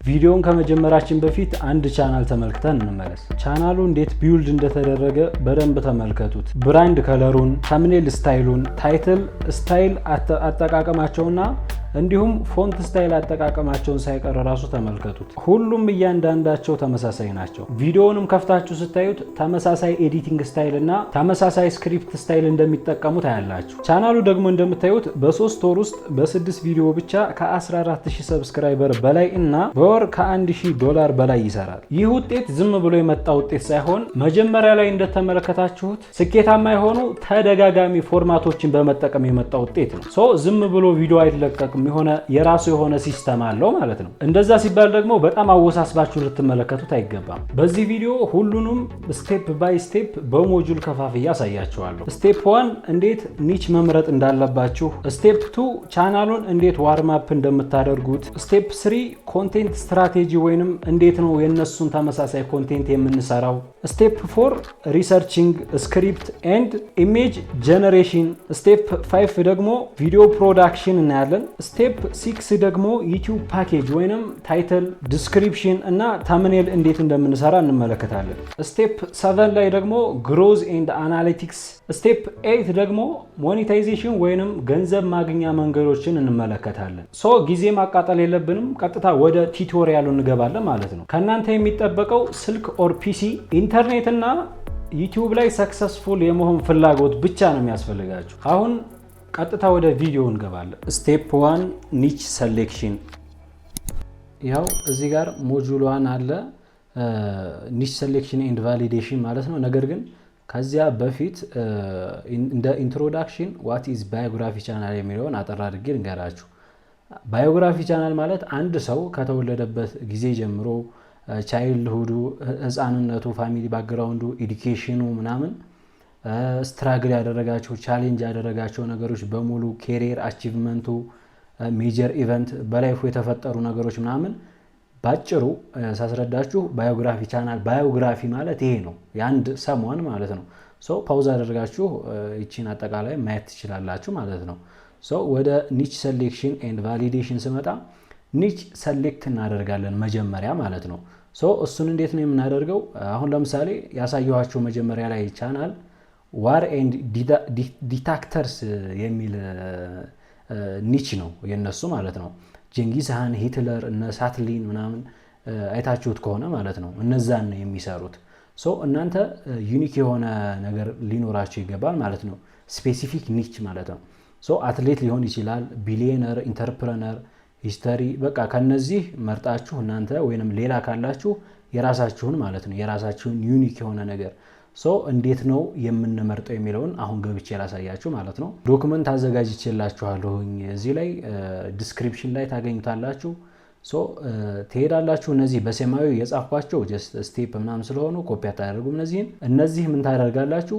ቪዲዮውን ከመጀመራችን በፊት አንድ ቻናል ተመልክተን እንመለስ። ቻናሉ እንዴት build እንደተደረገ በደንብ ተመልከቱት። Brand color ኡን፣ thumbnail style ኡን፣ title style አጠቃቀማቸውና እንዲሁም font style አጠቃቀማቸውን ሳይቀር ራሱ ተመልከቱት። ሁሉም እያንዳንዳቸው ተመሳሳይ ናቸው። ቪዲዮውንም ከፍታችሁ ስታዩት ተመሳሳይ editing style እና ተመሳሳይ script style እንደሚጠቀሙ ታያላችሁ። ቻናሉ ደግሞ እንደምታዩት በ3 ወር ውስጥ በስድስት ቪዲዮ ብቻ ከ14,000 subscriber በላይ እና በወር ከ1000 ዶላር በላይ ይሰራል። ይህ ውጤት ዝም ብሎ የመጣ ውጤት ሳይሆን መጀመሪያ ላይ እንደተመለከታችሁት ስኬታማ የሆኑ ተደጋጋሚ format ኦችን በመጠቀም የመጣ ውጤት ነው። So ዝም ብሎ ቪዲዮ አይለቀቅም፣ የሆነ የራሱ የሆነ system አለው ማለት ነው። እንደዛ ሲባል ደግሞ በጣም አወሳስባችሁ ልትመለከቱት አይገባም። በዚህ ቪዲዮ ሁሉንም step by step በ module ከፋፍዬ አሳያችኋለሁ። Step one እንዴት niche መምረጥ እንዳለባችሁ፣ step two ቻናሉን እንዴት warm up እንደምታደርጉት፣ step three content strategy ወይንም እንዴት ነው የእነሱን ተመሳሳይ content የምንሰራው፣ step four researching script and image generation፣ step five ደግሞ video production እናያለን። Step six ደግሞ YouTube package ወይንም title፣ description እና thumbnail እንዴት እንደምንሰራ እንመለከታለን። Step seven ላይ ደግሞ growth and analytics፣ step eight ደግሞ monetization ወይንም ገንዘብ ማግኛ መንገዶችን እንመለከታለን። So ጊዜ ማቃጠል የለብንም፣ ቀጥታ ወደ tutorial ኡ እንገባለን ማለት ነው። ከእናንተ የሚጠበቀው ስልክ or PC፣ ኢንተርኔት እና YouTube ላይ successful የመሆን ፍላጎት ብቻ ነው የሚያስፈልጋችሁ። አሁን ቀጥታ ወደ ቪዲዮ እንገባለን። Step one niche selection። ያው እዚህ ጋር module one አለ፣ niche selection and validation ማለት ነው። ነገር ግን ከዚያ በፊት እንደ introduction what is biography channel የሚለውን አጠር አድርጌ ልንገራችሁ። Biography channel ማለት አንድ ሰው ከተወለደበት ጊዜ ጀምሮ childhood ኡ፣ ህፃንነቱ፣ family background ኡ፣ education ኑ ምናምን፣ struggle ያደረጋቸው፣ challenge ያደረጋቸው ነገሮች በሙሉ፣ career achievement ኡ፣ major event በ life ኡ የተፈጠሩ ነገሮች ምናምን ባጭሩ ሳስረዳችሁ biography channel፣ biography ማለት ይሄ ነው፣ የአንድ someone ማለት ነው። So pause አደርጋችሁ ይቺን አጠቃላይ ማየት ትችላላችሁ ማለት ነው። So ወደ niche selection and validation ስመጣ niche select እናደርጋለን መጀመሪያ ማለት ነው። So እሱን እንዴት ነው የምናደርገው? አሁን ለምሳሌ ያሳየኋችሁ መጀመሪያ ላይ channel War and Dictators የሚል niche ነው የነሱ ማለት ነው። ጀንጊስ ሃን፣ ሂትለር፣ እነ ስታሊን ምናምን አይታችሁት ከሆነ ማለት ነው፣ እነዛን ነው የሚሰሩት። So እናንተ unique የሆነ ነገር ሊኖራችሁ ይገባል ማለት ነው። Specific niche ማለት ነው። So athlete ሊሆን ይችላል፣ billionaire፣ entrepreneur፣ history፣ በቃ ከነዚህ መርጣችሁ እናንተ ወይንም ሌላ ካላችሁ የራሳችሁን ማለት ነው፣ የራሳችሁን unique የሆነ ነገር። So እንዴት ነው የምንመርጠው የሚለውን አሁን ገብቼ ላሳያችሁ ማለት ነው። Document አዘጋጅቼላችኋለሁኝ፣ እዚህ ላይ description ላይ ታገኙታላችሁ። So ትሄዳላችሁ። እነዚህ በሰማያዊ የጻፍኳቸው just step ምናምን ስለሆኑ ኮፒ አታደርጉም። እነዚህን እነዚህ ምን ታደርጋላችሁ?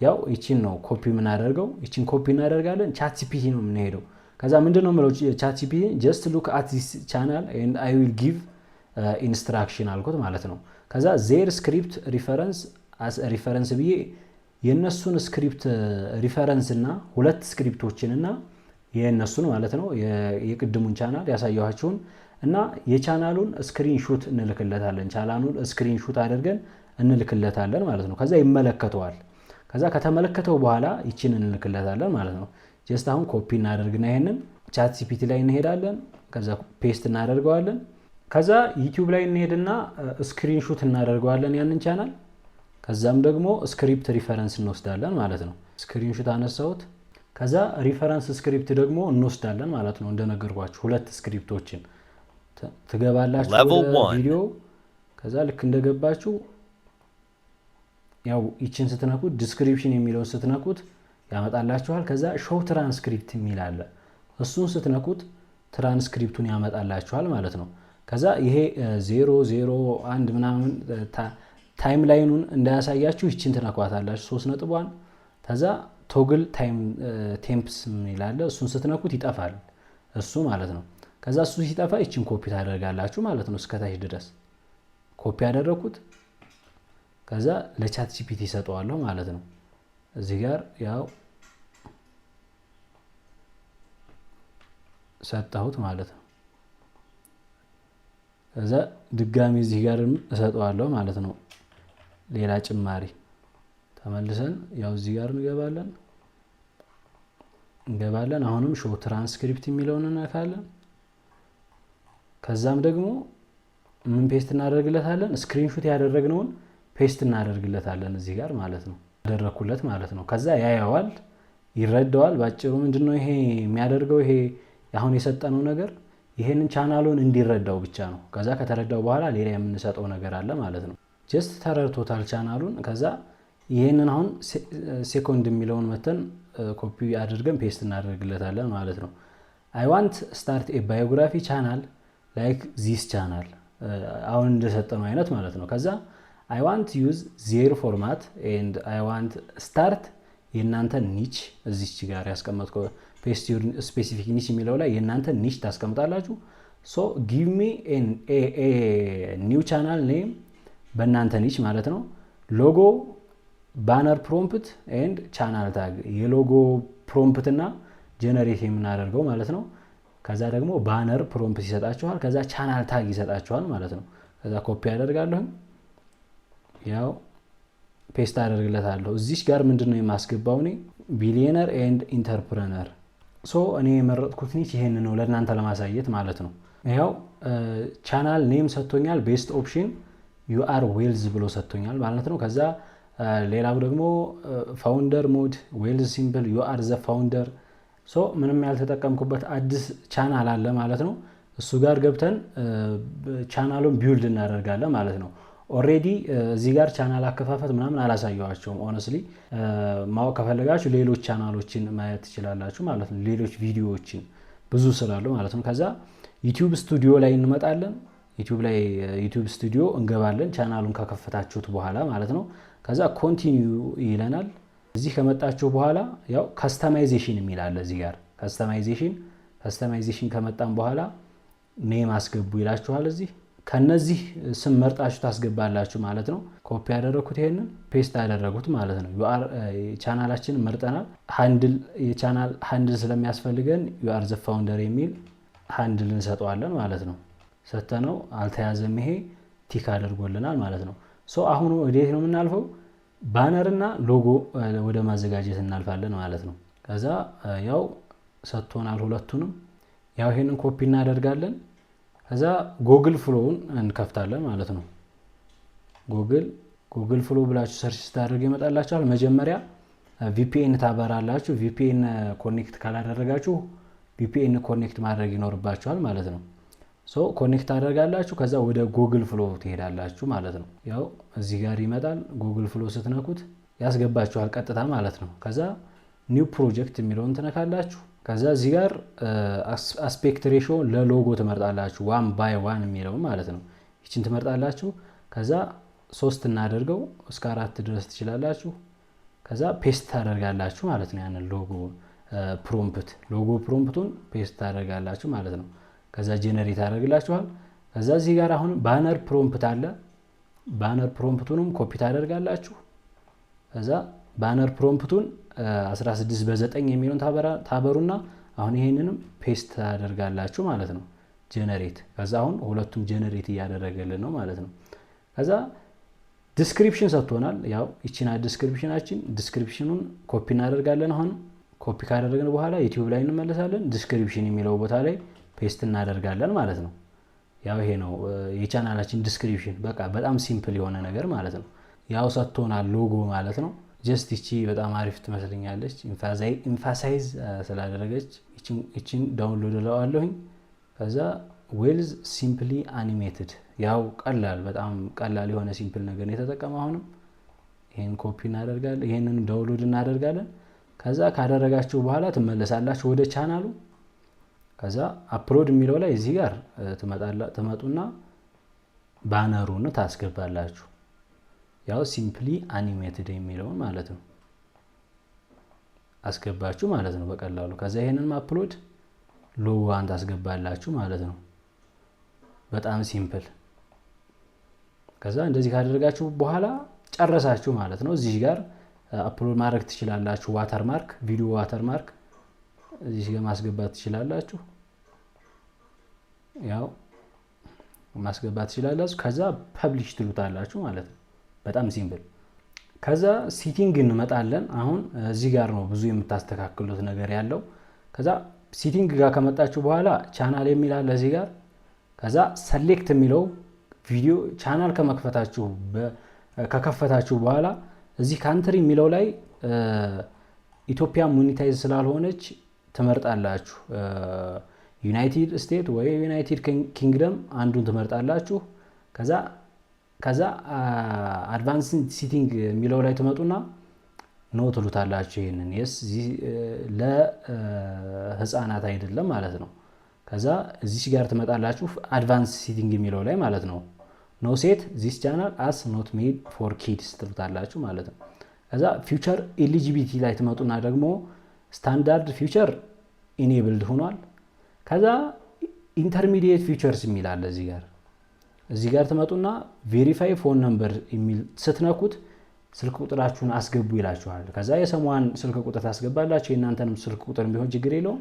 ያው ይቺን ነው ኮፒ የምናደርገው። ይቺን ኮፒ እናደርጋለን። ChatGPT ነው የምንሄደው። ከዛ ምንድን ነው የምለው ChatGPT፣ "Just look at this channel and I will give instruction" አልኩት ማለት ነው። ከዛ their script reference as reference ብዬ የእነሱን script reference እና ሁለት script ኦችን እና የእነሱን ማለት ነው፣ የቅድሙን ቻናል ያሳየኋችሁን እና የቻናሉን screenshot እንልክለታለን። ቻናሉን screenshot አድርገን እንልክለታለን ማለት ነው። ከዛ ይመለከተዋል። ከዛ ከተመለከተው በኋላ ይችን እንልክለታለን ማለት ነው። Just አሁን ኮፒ እናደርግና ይሄንን ChatGPT ላይ እንሄዳለን። ከዛ paste እናደርገዋለን። ከዛ YouTube ላይ እንሄድና screenshot እናደርገዋለን ያንን ቻናል። ከዛም ደግሞ script reference እንወስዳለን ማለት ነው። Screenshot አነሳሁት። ከዛ reference script ደግሞ እንወስዳለን ማለት ነው። እንደነገርኳችሁ ሁለት script ኦችን ትገባላችሁ ወደ ቪዲዮ። ከዛ ልክ እንደገባችሁ ያው ይችን ስትነኩት፣ description የሚለውን ስትነኩት ያመጣላችኋል። ከዛ ሾው ትራንስክሪፕት የሚል አለ። እሱን ስትነኩት ትራንስክሪፕቱን ያመጣላችኋል ማለት ነው። ከዛ ይሄ 001 ምናምን timeline ኑን እንዳያሳያችሁ ይችን ትነኳታላችሁ፣ ሶስት ነጥቧን። ከዛ toggle timestamps ይላል። እሱን ስትነኩት ይጠፋል እሱ ማለት ነው። ከዛ እሱ ሲጠፋ ይችን ኮፒ ታደርጋላችሁ ማለት ነው። እስከታች ድረስ ኮፒ ያደረግኩት ከዛ ለ ChatGPT ይሰጠዋለሁ ማለት ነው። እዚህ ጋር ያው ሰጠሁት ማለት ነው። ከዛ ድጋሚ እዚህ ጋርም እሰጠዋለሁ ማለት ነው። ሌላ ጭማሪ ተመልሰን ያው እዚህ ጋር እንገባለን። አሁንም ሾው ትራንስክሪፕት የሚለውን እነካለን። ከዛም ደግሞ ምን paste እናደርግለታለን? Screenshot ያደረግነውን paste እናደርግለታለን እዚህ ጋር ማለት ነው። ያደረግኩለት ማለት ነው። ከዛ ያየዋል፣ ይረዳዋል። ባጭሩ ምንድነው ይሄ የሚያደርገው? ይሄ አሁን የሰጠነው ነገር ይሄንን ቻናሉን እንዲረዳው ብቻ ነው። ከዛ ከተረዳው በኋላ ሌላ የምንሰጠው ነገር አለ ማለት ነው። Just ተረድቶታል ቻናሉን። ከዛ ይሄንን አሁን ሴኮንድ የሚለውን መተን ኮፒ አድርገን paste እናደርግለታለን ማለት ነው። "I want start a biography channel like this channel" አሁን እንደሰጠነው አይነት ማለት ነው። ከዛ "I want use their format and I want start" የእናንተ niche እዚች ጋር ያስቀመጥከው "paste your specific niche" የሚለው ላይ የእናንተ niche ታስቀምጣላችሁ። So "give me new channel name" በእናንተ niche ማለት ነው። "Logo, banner prompt and channel tag" የ logo prompt እና generate የምናደርገው ማለት ነው። ከዛ ደግሞ banner prompt ይሰጣችኋል። ከዛ channel tag ይሰጣችኋል ማለት ነው። ከዛ ኮፒ አደርጋለሁኝ፣ ያው paste አደርግለታለሁ። እዚች ጋር ምንድን ነው የማስገባው እኔ? Billionaire and entrepreneur። So እኔ የመረጥኩት niche ይሄን ነው ለእናንተ ለማሳየት ማለት ነው። ይኸው channel name ሰጥቶኛል። Best option "You Are Wealth" ብሎ ሰጥቶኛል ማለት ነው። ከዛ ሌላው ደግሞ founder mode, wealth simple, you are the founder። So ምንም ያልተጠቀምኩበት አዲስ ቻናል አለ ማለት ነው። እሱ ጋር ገብተን ቻናሉን build እናደርጋለን ማለት ነው። Already እዚህ ጋር ቻናል አከፋፈት ምናምን አላሳየኋችሁም። Honestly ማወቅ ከፈለጋችሁ ሌሎች ቻናሎችን ማየት ትችላላችሁ ማለት ነው። ሌሎች ቪዲዮዎችን ብዙ ስላሉ ማለት ነው። ከዛ YouTube Studio ላይ እንመጣለን። YouTube ላይ YouTube Studio እንገባለን ቻናሉን ከከፈታችሁት በኋላ ማለት ነው። ከዛ continue ይለናል። እዚህ ከመጣችሁ በኋላ ያው customization የሚል አለ እዚህ ጋር customization። Customization ከመጣን በኋላ name አስገቡ ይላችኋል። እዚህ ከነዚህ ስም መርጣችሁ ታስገባላችሁ ማለት ነው። ኮፒ ያደረኩት ይሄንን paste ያደረጉት ማለት ነው። ቻናላችንን መርጠናል። Handle የ channel handle ስለሚያስፈልገን "You Are the Founder" የሚል handle እንሰጠዋለን ማለት ነው። ሰተነው አልተያዘም። ይሄ tick አድርጎልናል ማለት ነው። So አሁን ወዴት ነው የምናልፈው? Banner እና ሎጎ ወደ ማዘጋጀት እናልፋለን ማለት ነው። ከዛ ያው ሰጥቶናል ሁለቱንም። ያው ይሄንን ኮፒ እናደርጋለን። ከዛ Google Flow ውን እንከፍታለን ማለት ነው። Google Flow ብላችሁ search ስታደርግ ይመጣላችኋል። መጀመሪያ VPN ታበራላችሁ። VPN connect ካላደረጋችሁ VPN connect ማድረግ ይኖርባችኋል ማለት ነው። So connect ታደርጋላችሁ። ከዛ ወደ Google Flow ትሄዳላችሁ ማለት ነው። ያው እዚህ ጋር ይመጣል። Google Flow ስትነኩት ያስገባችኋል ቀጥታ ማለት ነው። ከዛ new project የሚለውን ትነካላችሁ። ከዛ እዚህ ጋር aspect ratio ለ logo ትመርጣላችሁ። 1:1 የሚለውን ማለት ነው። ይችን ትመርጣላችሁ። ከዛ 3 እናደርገው፣ እስከ 4 ድረስ ትችላላችሁ። ከዛ paste ታደርጋላችሁ ማለት ነው። ያንን logo prompt ኡን paste ታደርጋላችሁ ማለት ነው። ከዛ generate ያደርግላችኋል። ከዛ እዚህ ጋር አሁን banner prompt አለ። Banner prompt ኡንም copy ታደርጋላችሁ። ከዛ banner prompt ኡን 16:9 የሚለውን ታበሩና አሁን ይሄንንም paste ታደርጋላችሁ ማለት ነው። Generate። ከዛ አሁን ሁለቱም generate እያደረገልን ነው ማለት ነው። ከዛ description ሰጥቶናል። ያው ይቺና description ኣችን description ኑን copy እናደርጋለን። አሁን ኮፒ ካደረግን በኋላ YouTube ላይ እንመለሳለን። Description የሚለው ቦታ ላይ paste እናደርጋለን ማለት ነው። ያው ይሄ ነው የቻናላችን description። በቃ በጣም simple የሆነ ነገር ማለት ነው። ያው ሰጥቶናል ሎጎ ማለት ነው። Just ይቺ በጣም አሪፍ ትመስለኛለች። Emphasize ስላደረገች ይቺን download እለዋለሁኝ። ከዛ wealth simply animated፣ ያው ቀላል፣ በጣም ቀላል የሆነ simple ነገር ነው የተጠቀመ። አሁንም ይሄን ኮፒ እናደርጋለን፣ ይሄንን download እናደርጋለን። ከዛ ካደረጋችሁ በኋላ ትመለሳላችሁ ወደ ቻናሉ። ከዛ upload የሚለው ላይ እዚህ ጋር ትመጡና banner ኡን ታስገባላችሁ። ያው simply animated የሚለውን ማለት ነው አስገባችሁ ማለት ነው በቀላሉ። ከዛ ይሄንን upload logo ዋን ታስገባላችሁ ማለት ነው። በጣም simple። ከዛ እንደዚህ ካደረጋችሁ በኋላ ጨረሳችሁ ማለት ነው። እዚህ ጋር upload ማድረግ ትችላላችሁ። Watermark፣ video watermark እዚህ ጋር ማስገባት ትችላላችሁ። ያው ማስገባት ትችላላችሁ። ከዛ publish ትሉታላችሁ ማለት ነው። በጣም simple። ከዛ setting እንመጣለን። አሁን እዚህ ጋር ነው ብዙ የምታስተካክሉት ነገር ያለው። ከዛ setting ጋር ከመጣችሁ በኋላ ቻናል የሚል አለ እዚህ ጋር። ከዛ select የሚለው ቪዲዮ ቻናል ከመክፈታችሁ ከከፈታችሁ በኋላ እዚህ country የሚለው ላይ ኢትዮጵያ monetize ስላልሆነች ትመርጣላችሁ። United States ወይ United Kingdom አንዱን ትመርጣላችሁ። ከዛ advanced setting የሚለው ላይ ትመጡና no ትሉታላችሁ። ይሄንን yes ለህፃናት አይደለም ማለት ነው። ከዛ እዚች ጋር ትመጣላችሁ advanced setting የሚለው ላይ ማለት ነው። No, set this channel as not made for kids ትሉታላችሁ ማለት ነው። ከዛ feature eligibility ላይ ትመጡና ደግሞ standard feature enabled ሆኗል። ከዛ intermediate features የሚል አለ እዚህ ጋር ትመጡና verify phone number የሚል ስትነኩት ስልክ ቁጥራችሁን አስገቡ ይላችኋል። ከዛ የሰሟን ስልክ ቁጥር ታስገባላችሁ። የእናንተንም ስልክ ቁጥር ቢሆን ችግር የለውም።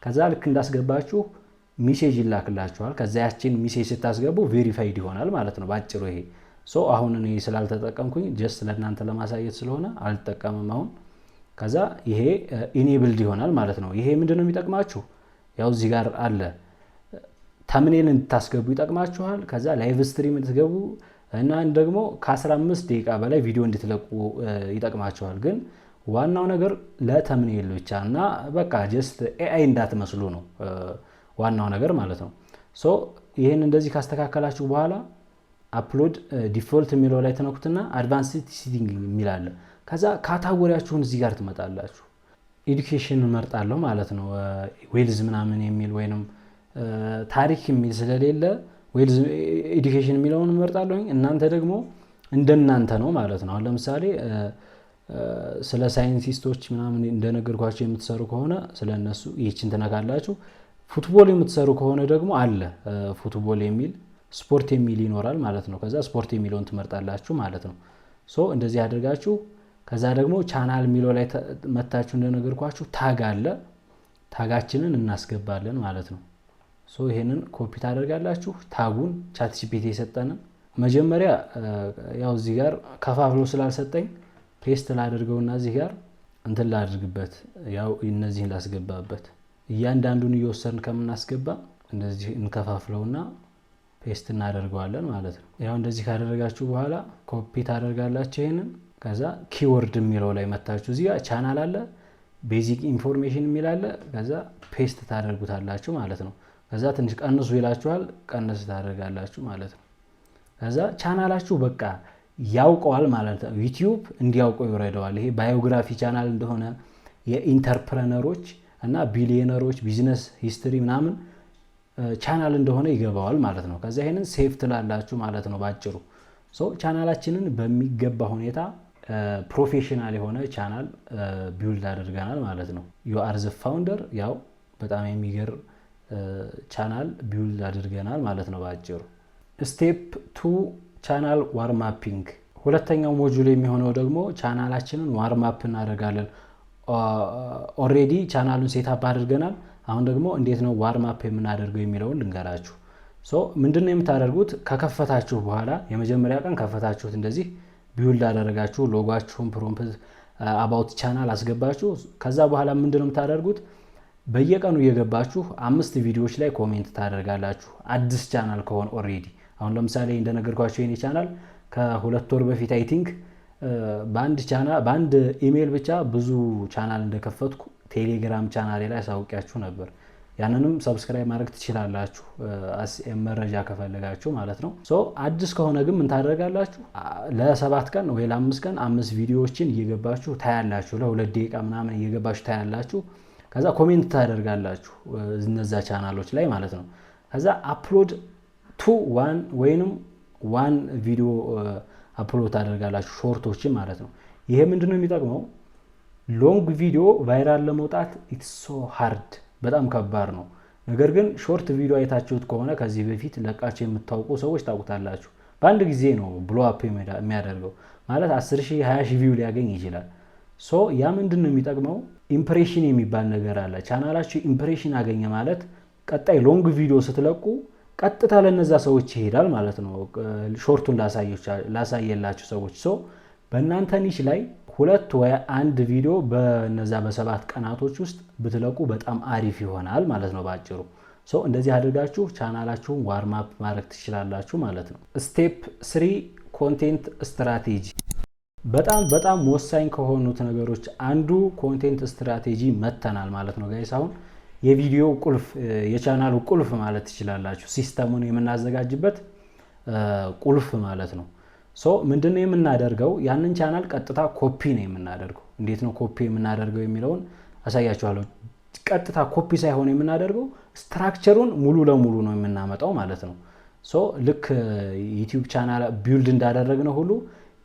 ከዛ ልክ እንዳስገባችሁ message ይላክላችኋል። ከዛ ያችን message ስታስገቡ verified ይሆናል ማለት ነው ባጭሩ ይሄ። So አሁን እኔ ስላልተጠቀምኩኝ just ለእናንተ ለማሳየት ስለሆነ አልጠቀምም አሁን። ከዛ ይሄ enabled ይሆናል ማለት ነው። ይሄ ምንድን ነው የሚጠቅማችሁ? ያው እዚህ ጋር አለ፣ thumbnail እንድታስገቡ ይጠቅማችኋል። ከዛ live stream እንድትገቡ እና ደግሞ ከ15 ደቂቃ በላይ ቪዲዮ እንድትለቁ ይጠቅማችኋል። ግን ዋናው ነገር ለ thumbnail ብቻ እና በቃ just AI እንዳትመስሉ ነው ዋናው ነገር ማለት ነው። So ይህን እንደዚህ ካስተካከላችሁ በኋላ upload default የሚለው ላይ ትነኩትና advanced setting የሚል አለ። ከዛ category ያችሁን እዚህ ጋር ትመጣላችሁ። Education እመርጣለሁ ማለት ነው። Wealth ምናምን የሚል ወይንም ታሪክ የሚል ስለሌለ wealth education የሚለውን እመርጣለሁ። እናንተ ደግሞ እንደናንተ ነው ማለት ነው። አሁን ለምሳሌ ስለ ሳይንቲስቶች ምናምን እንደነገርኳችሁ የምትሰሩ ከሆነ ስለ እነሱ ይህችን ትነካላችሁ። Football የምትሰሩ ከሆነ ደግሞ አለ፣ football የሚል፣ ስፖርት የሚል ይኖራል ማለት ነው። ከዛ ስፖርት የሚለውን ትመርጣላችሁ ማለት ነው። So እንደዚህ አድርጋችሁ ከዛ ደግሞ ቻናል የሚለው ላይ መታችሁ እንደነገርኳችሁ tag አለ። Tag ኣችንን እናስገባለን ማለት ነው። So ይሄንን ኮፒ ታደርጋላችሁ። Tag ኡን ChatGPT የሰጠንን መጀመሪያ ያው እዚህ ጋር ከፋፍሎ ስላልሰጠኝ paste ላድርገውና እዚህ ጋር እንትን ላድርግበት፣ ያው እነዚህን ላስገባበት። እያንዳንዱን እየወሰድን ከምናስገባ እንደዚህ እንከፋፍለውና paste እናደርገዋለን ማለት ነው። ያው እንደዚህ ካደረጋችሁ በኋላ ኮፒ ታደርጋላችሁ ይሄንን። ከዛ keyword የሚለው ላይ መታችሁ እዚህ ጋር ቻናል አለ፣ basic information የሚል አለ። ከዛ paste ታደርጉታላችሁ ማለት ነው። ከዛ ትንሽ ቀንሱ ይላችኋል፣ ቀንስ ታደርጋላችሁ ማለት ነው። ከዛ ቻናላችሁ በቃ ያውቀዋል ማለት ነው። YouTube እንዲያውቀው ይረዳዋል። ይሄ biography channel እንደሆነ፣ የ entrepreneur ኦች እና billionaire ኦች business history ምናምን ቻናል እንደሆነ ይገባዋል ማለት ነው። ከዛ ይሄንን save ትላላችሁ ማለት ነው ባጭሩ። So ቻናላችንን በሚገባ ሁኔታ professional የሆነ channel build አድርገናል ማለት ነው። You are the founder። ያው በጣም የሚገርም channel build አድርገናል ማለት ነው ባጭሩ። Step 2, channel warm upping። ሁለተኛው module የሚሆነው ደግሞ ቻናላችንን warm up እናደርጋለን። Already ቻናሉን setup አድርገናል። አሁን ደግሞ እንዴት ነው warm up የምናደርገው የሚለውን ልንገራችሁ። So ምንድን ነው የምታደርጉት? ከከፈታችሁ በኋላ የመጀመሪያ ቀን ከፈታችሁት፣ እንደዚህ build አደረጋችሁ፣ logo ኣችሁን፣ prompt፣ about channel አስገባችሁ። ከዛ በኋላ ምንድን ነው የምታደርጉት? በየቀኑ እየገባችሁ አምስት ቪዲዮዎች ላይ comment ታደርጋላችሁ። አዲስ ቻናል ከሆነ already፣ አሁን ለምሳሌ እንደነገርኳችሁ የኔ ቻናል ከ2 ወር በፊት I think በአንድ ቻናል በአንድ ኢሜይል ብቻ ብዙ ቻናል እንደከፈትኩ ቴሌግራም ቻናሌ ላይ አሳውቂያችሁ ነበር። ያንንም subscribe ማድረግ ትችላላችሁ መረጃ ከፈለጋችሁ ማለት ነው። So አዲስ ከሆነ ግን ምን ታደርጋላችሁ? ለ7 ቀን ወይ ለ5 ቀን አምስት ቪዲዮዎችን እየገባችሁ ታያላችሁ። ለ2 ደቂቃ ምናምን እየገባችሁ ታያላችሁ። ከዛ comment ታደርጋላችሁ እነዛ ቻናሎች ላይ ማለት ነው። ከዛ upload two one ወይንም one video upload ታደርጋላችሁ፣ short ኦችን ማለት ነው። ይሄ ምንድነው የሚጠቅመው? Long video viral ለመውጣት it's so hard፣ በጣም ከባድ ነው። ነገር ግን short video አይታችሁት ከሆነ፣ ከዚህ በፊት ለቃችሁ የምታውቁ ሰዎች ታውቁታላችሁ። በአንድ ጊዜ ነው blow up የሚያደርገው፣ ማለት 10 ሺህ 20 ሺህ view ሊያገኝ ይችላል። So ያ ምንድን ነው የሚጠቅመው? Impression የሚባል ነገር አለ። ቻናላችሁ impression አገኘ ማለት ቀጣይ long video ስትለቁ ቀጥታ ለነዛ ሰዎች ይሄዳል ማለት ነው። Short ኡን ላሳየላችሁ ሰዎች። So በእናንተ niche ላይ ሁለት ወይ አንድ ቪዲዮ በነዛ በ7 ቀናቶች ውስጥ ብትለቁ በጣም አሪፍ ይሆናል ማለት ነው በአጭሩ። So እንደዚህ አድርጋችሁ ቻናላችሁን warm up ማድረግ ትችላላችሁ ማለት ነው። Step 3፣ content strategy። በጣም በጣም ወሳኝ ከሆኑት ነገሮች አንዱ content strategy መተናል ማለት ነው guys። አሁን የቪዲዮ ቁልፍ፣ የቻናሉ ቁልፍ ማለት ትችላላችሁ። System ኡን የምናዘጋጅበት ቁልፍ ማለት ነው። So ምንድነው የምናደርገው? ያንን ቻናል ቀጥታ ኮፒ ነው የምናደርገው። እንዴት ነው ኮፒ የምናደርገው የሚለውን አሳያችኋለሁ። ቀጥታ ኮፒ ሳይሆን የምናደርገው structure ኡን ሙሉ ለሙሉ ነው የምናመጣው ማለት ነው። So ልክ YouTube channel build እንዳደረግነው ሁሉ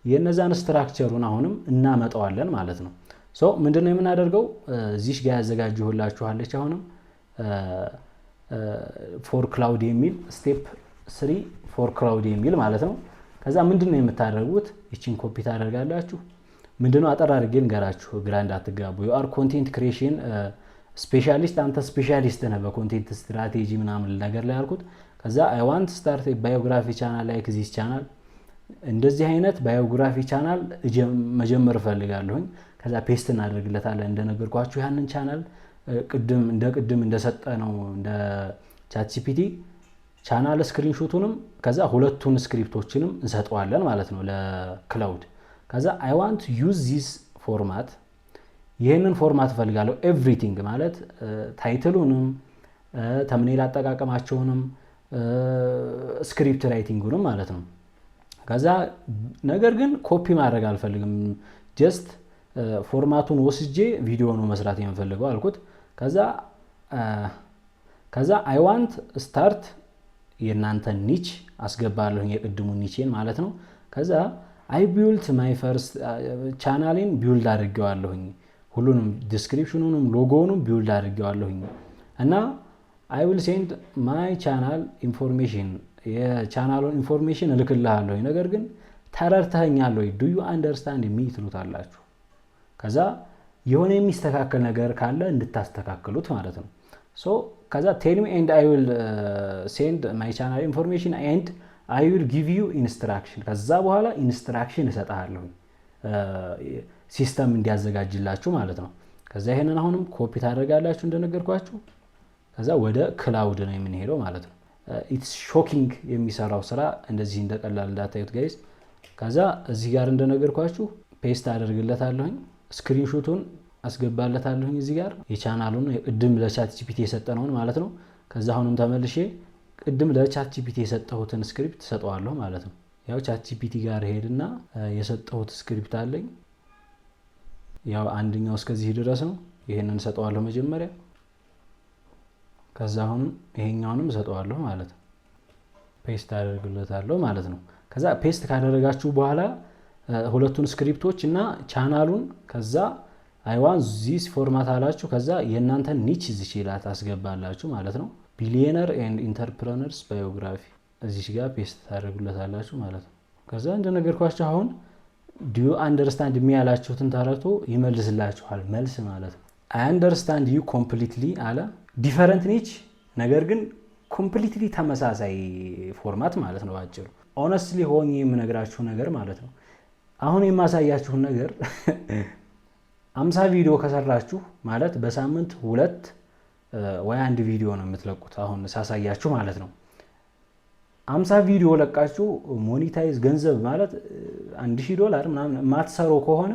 የነዛን structure ኡን አሁንም እናመጣዋለን ማለት ነው። So ምንድነው የምናደርገው? እዚህ ጋር ያዘጋጀሁላችኋለች አሁንም for Claude የሚል፣ step 3 for Claude የሚል ማለት ነው። ከዛ ምንድን ነው የምታደርጉት? ይችን ኮፒ ታደርጋላችሁ። ምንድነው፣ አጠር አድርጌ ልንገራችሁ፣ ግራ እንዳትጋቡ። You are content creation specialist፣ አንተ specialist ነህ በ content strategy ምናምን ነገር ላይ ያልኩት። ከዛ I want start biography channel like this channel፣ እንደዚህ አይነት biography channel መጀመር እፈልጋለሁኝ። ከዛ paste እናደርግለታለን እንደነገርኳችሁ ያንን ቻናል ቅድም እንደ ቅድም እንደሰጠ ነው እንደ ChatGPT channel screenshot ኡንም ከዛ ሁለቱን script ኦችንም እንሰጠዋለን ማለት ነው ለ Claude። ከዛ I want use this format፣ ይህንን format እፈልጋለሁ። Everything ማለት title ኡንም፣ thumbnail አጠቃቀማቸውንም፣ script writing ኡንም ማለት ነው። ከዛ ነገር ግን ኮፒ ማድረግ አልፈልግም፣ just format ኡን ወስጄ ቪዲዮ ነው መስራት የምፈልገው አልኩት። ከዛ I want start የእናንተን niche አስገባለሁኝ፣ የቅድሙ niche ኤን ማለት ነው። ከዛ I built my first channel ኤን build አድርጌዋለሁኝ፣ ሁሉንም description ኑንም logo ውንም build አድርጌዋለሁኝ እና I will send my channel information፣ የ channel ኡን information እልክልሃለሁኝ። ነገር ግን ተረድተኸኛል ወይ፣ do you understand me ትሉታላችሁ። ከዛ የሆነ የሚስተካከል ነገር ካለ እንድታስተካክሉት ማለት ነው። So ከዛ tell me and I will send my channel information and I will give you instruction። ከዛ በኋላ instruction እሰጥሃለሁኝ system እንዲያዘጋጅላችሁ ማለት ነው። ከዛ ይሄንን አሁንም ኮፒ ታደርጋላችሁ እንደነገርኳችሁ። ከዛ ወደ Claude ነው የምንሄደው ማለት ነው። It's shocking፣ የሚሰራው ስራ እንደዚህ እንደቀላል እንዳታዩት guys። ከዛ እዚህ ጋር እንደነገርኳችሁ paste አደርግለታለሁኝ፣ screenshot ኡን አስገባለታለሁኝ እዚህ ጋር የቻናሉን ቅድም ለ ChatGPT የሰጠነውን ማለት ነው። ከዛ አሁንም ተመልሼ ቅድም ለ ChatGPT የሰጠሁትን script ሰጠዋለሁ ማለት ነው። ያው ChatGPT ጋር ሄድና የሰጠሁት script አለኝ። ያው አንደኛው እስከዚህ ድረስ ነው። ይሄንን ሰጠዋለሁ መጀመሪያ። ከዛ አሁንም ይሄኛውንም ሰጠዋለሁ ማለት ነው። Paste አደርግለታለሁ ማለት ነው። ከዛ paste ካደረጋችሁ በኋላ ሁለቱን script ኦች እና ቻናሉን፣ ከዛ I want this format አላችሁ። ከዛ የእናንተን niche እዚች ላይ ታስገባላችሁ ማለት ነው። Billionaire and entrepreneurs biography እዚች ጋር paste ታደርጉለታላችሁ ማለት ነው። ከዛ እንደነገርኳችሁ አሁን do you understand me ያላችሁትን ተረድቶ ይመልስላችኋል መልስ ማለት ነው። I understand you completely አለ። Different niche ነገር ግን completely ተመሳሳይ format ማለት ነው ባጭሩ። Honestly ሆኜ የምነግራችሁ ነገር ማለት ነው፣ አሁን የማሳያችሁን ነገር 50 ቪዲዮ ከሰራችሁ ማለት በሳምንት ሁለት ወይ አንድ ቪዲዮ ነው የምትለቁት፣ አሁን ሳሳያችሁ ማለት ነው። 50 ቪዲዮ ለቃችሁ monetize ገንዘብ ማለት 1000 ዶላር ምናምን የማትሰሩ ከሆነ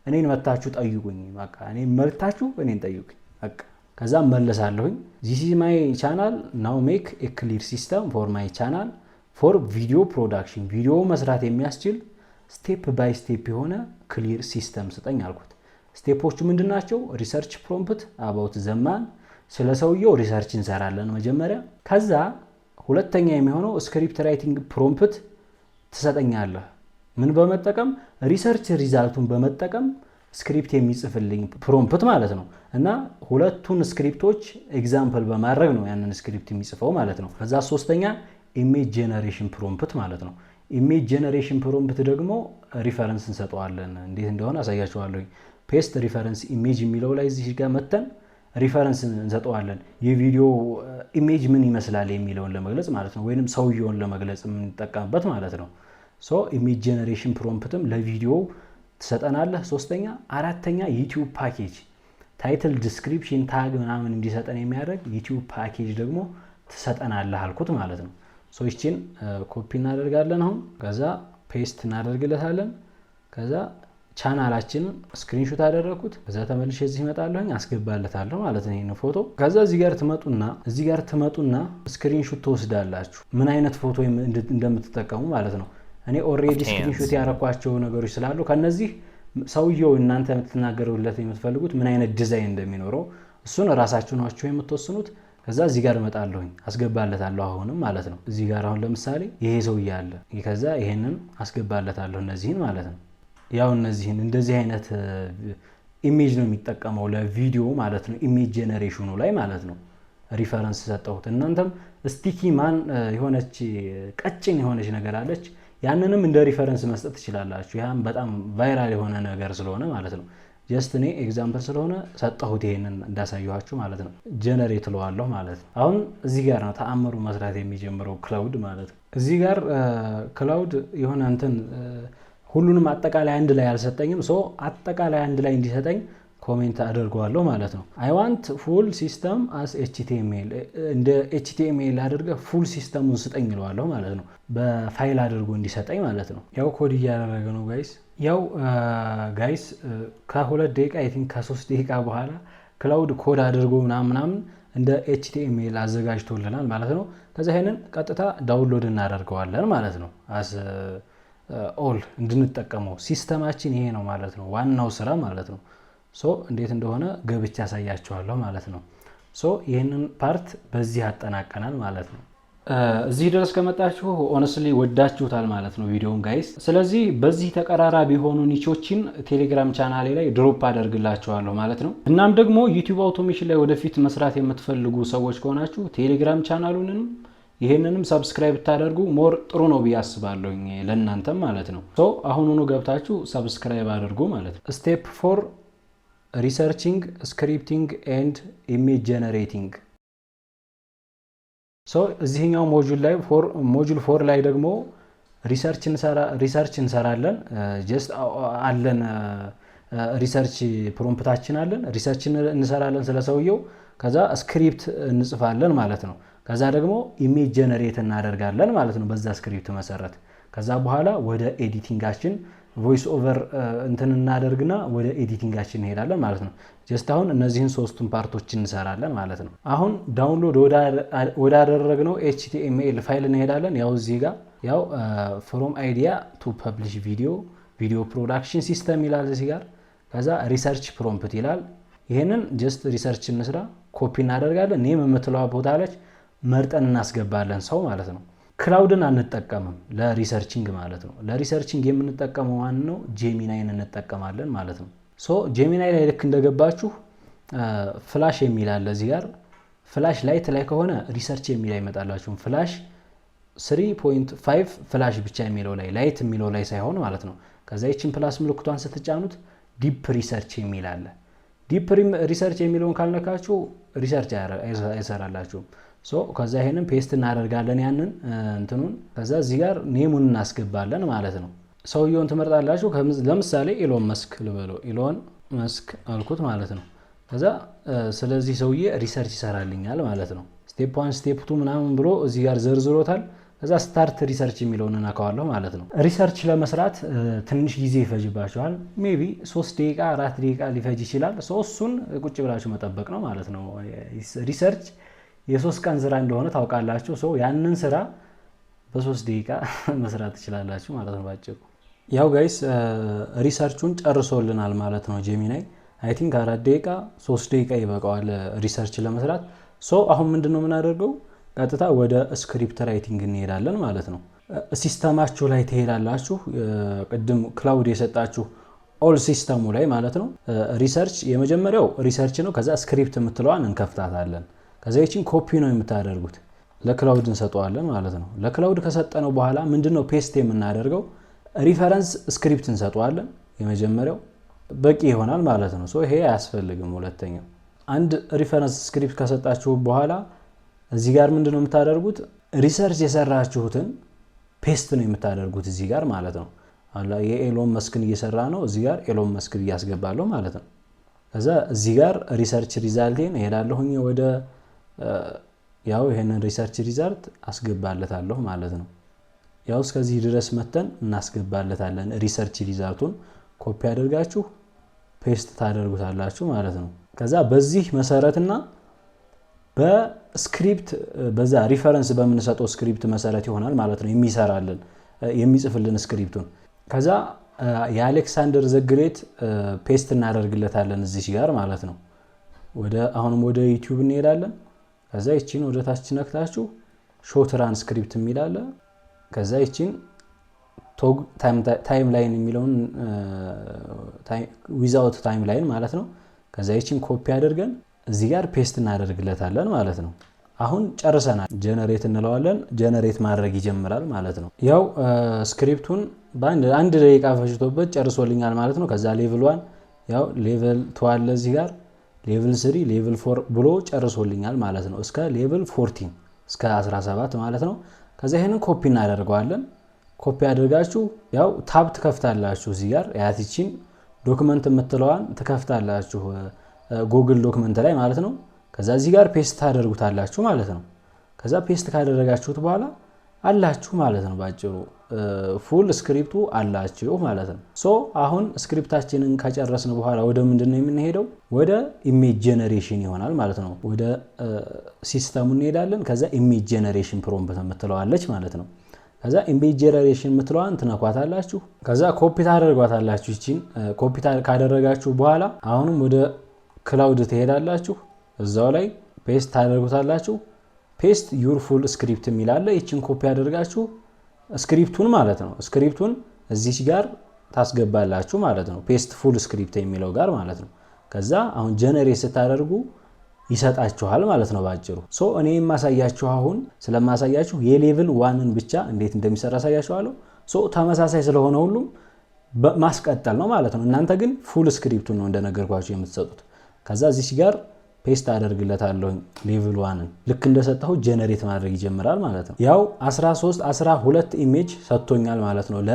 እኔን መታችሁ ጠይቁኝ። በቃ እኔን መታችሁ እኔን ጠይቁኝ። በቃ ከዛ መለሳለሁኝ። This is my channel፣ now make a clear system for my channel for video production፣ ቪዲዮ መስራት የሚያስችል step by step የሆነ clear system ስጠኝ አልኩት። Step ኦቹ ምንድን ናቸው? Research prompt about the man፣ ስለ ሰውየው research እንሰራለን መጀመሪያ። ከዛ ሁለተኛ የሚሆነው script writing prompt ትሰጠኛለህ። ምን በመጠቀም? Research result ኡን በመጠቀም script የሚጽፍልኝ prompt ማለት ነው። እና ሁለቱን script ኦች example በማድረግ ነው ያንን script የሚጽፈው ማለት ነው። ከዛ ሶስተኛ image generation prompt ማለት ነው። Image generation prompt ደግሞ reference እንሰጠዋለን። እንዴት እንደሆነ አሳያችኋለሁኝ። Paste reference image የሚለው ላይ እዚህ ጋር መተን Reference እንሰጠዋለን። የቪዲዮ image ምን ይመስላል የሚለውን ለመግለጽ ማለት ነው፣ ወይንም ሰውየውን ለመግለጽ የምንጠቀምበት ማለት ነው። So image generation prompt ም ለቪዲዮ ትሰጠናለህ። ሶስተኛ፣ አራተኛ YouTube package፣ title፣ description፣ tag ምናምን እንዲሰጠን የሚያደርግ YouTube package ደግሞ ትሰጠናለህ አልኩት ማለት ነው። So ይችን ኮፒ እናደርጋለን አሁን፣ ከዛ paste እናደርግለታለን። ከዛ ቻናላችንን screenshot አደረግኩት። ከዛ ተመልሼ እዚህ እመጣለሁኝ፣ አስገባለታለሁ ማለት ነው ይህን ፎቶ። ከዛ እዚህ ጋር ትመጡና screenshot ትወስዳላችሁ፣ ምን አይነት ፎቶ እንደምትጠቀሙ ማለት ነው። እኔ already screenshot ያረኳቸው ነገሮች ስላሉ ከነዚህ ሰውየው እናንተ የምትናገሩለት የምትፈልጉት ምን አይነት ዲዛይን እንደሚኖረው እሱን እራሳችሁ ናችሁ የምትወስኑት። ከዛ እዚህ ጋር እመጣለሁኝ፣ አስገባለታለሁ አሁንም ማለት ነው። እዚህ ጋር አሁን ለምሳሌ ይሄ ሰውዬ አለ። ከዛ ይሄንን አስገባለታለሁ፣ እነዚህን ማለት ነው። ያው እነዚህን እንደዚህ አይነት image ነው የሚጠቀመው ለቪዲዮ ማለት ነው። Image generation ኑ ላይ ማለት ነው። Reference ሰጠሁት። እናንተም stick man የሆነች ቀጭን የሆነች ነገር አለች። ያንንም እንደ reference መስጠት ትችላላችሁ። ያም በጣም viral የሆነ ነገር ስለሆነ ማለት ነው። Just እኔ example ስለሆነ ሰጠሁት፣ ይሄንን እንዳሳየኋችሁ ማለት ነው። Generate እለዋለሁ ማለት ነው። አሁን እዚህ ጋር ነው ተአምሩ መስራት የሚጀምረው Claude ማለት ነው። እዚህ ጋር Claude የሆነ እንትን ሁሉንም አጠቃላይ አንድ ላይ አልሰጠኝም። So አጠቃላይ አንድ ላይ እንዲሰጠኝ comment አደርገዋለሁ ማለት ነው። I want full system as HTML፣ እንደ HTML አድርገህ full system ኡን ስጠኝ እለዋለሁ ማለት ነው። በፋይል አድርጎ እንዲሰጠኝ ማለት ነው። ያው ኮድ እያደረገ ነው guys። ያው guys ከ2 ደቂቃ፣ I think ከ3 ደቂቃ በኋላ Claude code አድርጎ ምናምን ምናምን እንደ HTML አዘጋጅቶልናል ማለት ነው። ከዛ ይሄንን ቀጥታ download እናደርገዋለን ማለት ነው። As all እንድንጠቀመው system ኣችን ይሄ ነው ማለት ነው። ዋናው ስራ ማለት ነው። So እንዴት እንደሆነ ገብቼ ያሳያችኋለሁ ማለት ነው። So ይህንን part በዚህ አጠናቀናል ማለት ነው። እዚህ ድረስ ከመጣችሁ honestly ወዳችሁታል ማለት ነው ቪዲዮውን guys። ስለዚህ በዚህ ተቀራራቢ የሆኑ niche ኦችን ቴሌግራም ቻናሌ ላይ drop አደርግላችኋለሁ ማለት ነው። እናም ደግሞ YouTube automation ላይ ወደፊት መስራት የምትፈልጉ ሰዎች ከሆናችሁ ቴሌግራም ቻናሉንም ይሄንንም subscribe ብታደርጉ more ጥሩ ነው ብዬ አስባለሁኝ ለእናንተም ማለት ነው። So አሁኑኑ ገብታችሁ subscribe አድርጉ ማለት ነው። Step 4, researching, scripting and image generating። So እዚህኛው module ላይ፣ module 4 ላይ ደግሞ research እንሰራለን። Just አለን research prompt ኣችን አለን። Research እንሰራለን ስለ ሰውየው። ከዛ script እንጽፋለን ማለት ነው። ከዛ ደግሞ image generate እናደርጋለን ማለት ነው በዛ script መሰረት። ከዛ በኋላ ወደ editing ኣችን voice over እንትን እናደርግና ወደ editing ኣችን እንሄዳለን ማለት ነው። Just አሁን እነዚህን ሶስቱን part ኦች እንሰራለን ማለት ነው። አሁን download ወዳደረግነው HTML file እንሄዳለን። ያው እዚህ ጋር ያው from idea to publish video, video production system ይላል እዚህ ጋር። ከዛ research prompt ይላል። ይሄንን just research እንስራ፣ ኮፒ እናደርጋለን። Name የምትለዋ ቦታ አለች፣ መርጠን እናስገባለን ሰው ማለት ነው። Claude ን አንጠቀምም ለ researching ማለት ነው። ለ researching የምንጠቀመው ማን ነው? Gemini ን እንጠቀማለን ማለት ነው። So Gemini ላይ ልክ እንደገባችሁ Flash የሚል አለ እዚህ ጋር። Flash Lite ላይ ከሆነ research የሚል አይመጣላችሁም። Flash 3.5 Flash ብቻ የሚለው ላይ፣ Lite የሚለው ላይ ሳይሆን ማለት ነው። ከዛ ይችን plus ምልክቷን ስትጫኑት deep research የሚል አለ። Deep research የሚለውን ካልነካችሁ research አይሰራላችሁም። So ከዛ ይሄንን paste እናደርጋለን ያንን እንትኑን፣ ከዛ እዚህ ጋር name ኡን እናስገባለን ማለት ነው። ሰውየውን ትመርጣላችሁ። ለምሳሌ ኢሎን መስክ ልበለው፣ ኢሎን መስክ አልኩት ማለት ነው። ከዛ ስለዚህ ሰውዬ research ይሰራልኛል ማለት ነው። Step 1, step 2 ምናምን ብሎ እዚህ ጋር ዘርዝሮታል። ከዛ start research የሚለውን እነካዋለሁ ማለት ነው። Research ለመስራት ትንሽ ጊዜ ይፈጅባችኋል። Maybe 3 ደቂቃ፣ 4 ደቂቃ ሊፈጅ ይችላል። እሱን ቁጭ ብላችሁ መጠበቅ ነው ማለት ነው። Research የ3 ቀን ስራ እንደሆነ ታውቃላችሁ። So ያንን ስራ በ3 ደቂቃ መስራት ትችላላችሁ ማለት ነው ባጭሩ። ያው guys research ኡን ጨርሶልናል ማለት ነው Gemini። I think 4 ደቂቃ፣ 3 ደቂቃ ይበቃዋል research ለመስራት። So አሁን ምንድን ነው የምናደርገው? ቀጥታ ወደ script writing እንሄዳለን ማለት ነው። System ኣችሁ ላይ ትሄዳላችሁ። ቅድም Claude የሰጣችሁ all system ኡ ላይ ማለት ነው። Research የመጀመሪያው research ነው። ከዛ script የምትለዋን እንከፍታታለን። ከዛ ይችን ኮፒ ነው የምታደርጉት፣ ለ Claude እንሰጠዋለን ማለት ነው። ለ Claude ከሰጠነው በኋላ ምንድን ነው paste የምናደርገው? Reference script እንሰጠዋለን። የመጀመሪያው በቂ ይሆናል ማለት ነው። ይሄ አያስፈልግም። ሁለተኛው አንድ reference script ከሰጣችሁ በኋላ እዚህ ጋር ምንድን ነው የምታደርጉት? Research የሰራችሁትን paste ነው የምታደርጉት እዚህ ጋር ማለት ነው። የኤሎን መስክን እየሰራ ነው። እዚህ ጋር ኤሎን መስክን እያስገባለሁ ማለት ነው። ከዛ እዚህ ጋር research result ኤን እሄዳለሁኝ ወደ ያው ይሄንን research result አስገባለታለሁ ማለት ነው። ያው እስከዚህ ድረስ መተን እናስገባለታለን። Research result ኡን copy አድርጋችሁ paste ታደርጉታላችሁ ማለት ነው። ከዛ በዚህ መሰረትና በ script በዛ reference በምንሰጠው script መሰረት ይሆናል ማለት ነው የሚሰራልን፣ የሚጽፍልን script ኡን። ከዛ የአሌክሳንደር the Great paste እናደርግለታለን እዚህ ጋር ማለት ነው። ወደ አሁንም ወደ ዩቲዩብ እንሄዳለን። ከዛ ይቺን ወደ ታች ነክታችሁ ሾው ትራንስክሪፕት የሚል አለ። ከዛ ይቺን timeline የሚለውን without timeline ማለት ነው። ከዛ ይቺን ኮፒ አድርገን እዚህ ጋር paste እናደርግለታለን ማለት ነው። አሁን ጨርሰናል። Generate እንለዋለን። Generate ማድረግ ይጀምራል ማለት ነው። ያው script ኡን በአንድ አንድ ደቂቃ ፈጅቶበት ጨርሶልኛል ማለት ነው። ከዛ level 1፣ ያው level 2 አለ እዚህ ጋር፣ level 3፣ level 4 ብሎ ጨርሶልኛል ማለት ነው። እስከ level 14፣ እስከ 17 ማለት ነው። ከዛ ይሄንን ኮፒ እናደርገዋለን። ኮፒ አድርጋችሁ ያው tab ትከፍታላችሁ። እዚህ ጋር ያቲቺን document የምትለዋን ትከፍታላችሁ Google document ላይ ማለት ነው። ከዛ እዚህ ጋር paste ታደርጉታላችሁ ማለት ነው። ከዛ paste ካደረጋችሁት በኋላ አላችሁ ማለት ነው። ባጭሩ full script ኡ አላችሁ ማለት ነው። So አሁን script ኣችንን ከጨረስን በኋላ ወደ ምንድን ነው የምንሄደው? ወደ image generation ይሆናል ማለት ነው። ወደ system ኡ እንሄዳለን። ከዛ image generation prompt የምትለዋለች ማለት ነው። ከዛ image generation የምትለዋን ትነኳታላችሁ። ከዛ ኮፒ ታደርጓታላችሁ። ይቺን ኮፒ ካደረጋችሁ በኋላ አሁንም ወደ Claude ትሄዳላችሁ። እዛው ላይ paste ታደርጉታላችሁ። Paste your full script የሚል አለ። ይችን ኮፒ አድርጋችሁ script ኡን ማለት ነው፣ script ኡን እዚች ጋር ታስገባላችሁ ማለት ነው። Paste full script የሚለው ጋር ማለት ነው። ከዛ አሁን generate ስታደርጉ ይሰጣችኋል ማለት ነው ባጭሩ። So እኔ የማሳያችሁ አሁን ስለማሳያችሁ የ level 1 ን ብቻ እንዴት እንደሚሰራ አሳያችኋለሁ። So ተመሳሳይ ስለሆነ ሁሉም ማስቀጠል ነው ማለት ነው። እናንተ ግን full script ኡን ነው እንደነገርኳችሁ የምትሰጡት። ከዛ እዚች ጋር paste አደርግለታለሁ level 1 ን። ልክ እንደሰጠሁ generate ማድረግ ይጀምራል ማለት ነው። ያው 13 12 image ሰጥቶኛል ማለት ነው ለ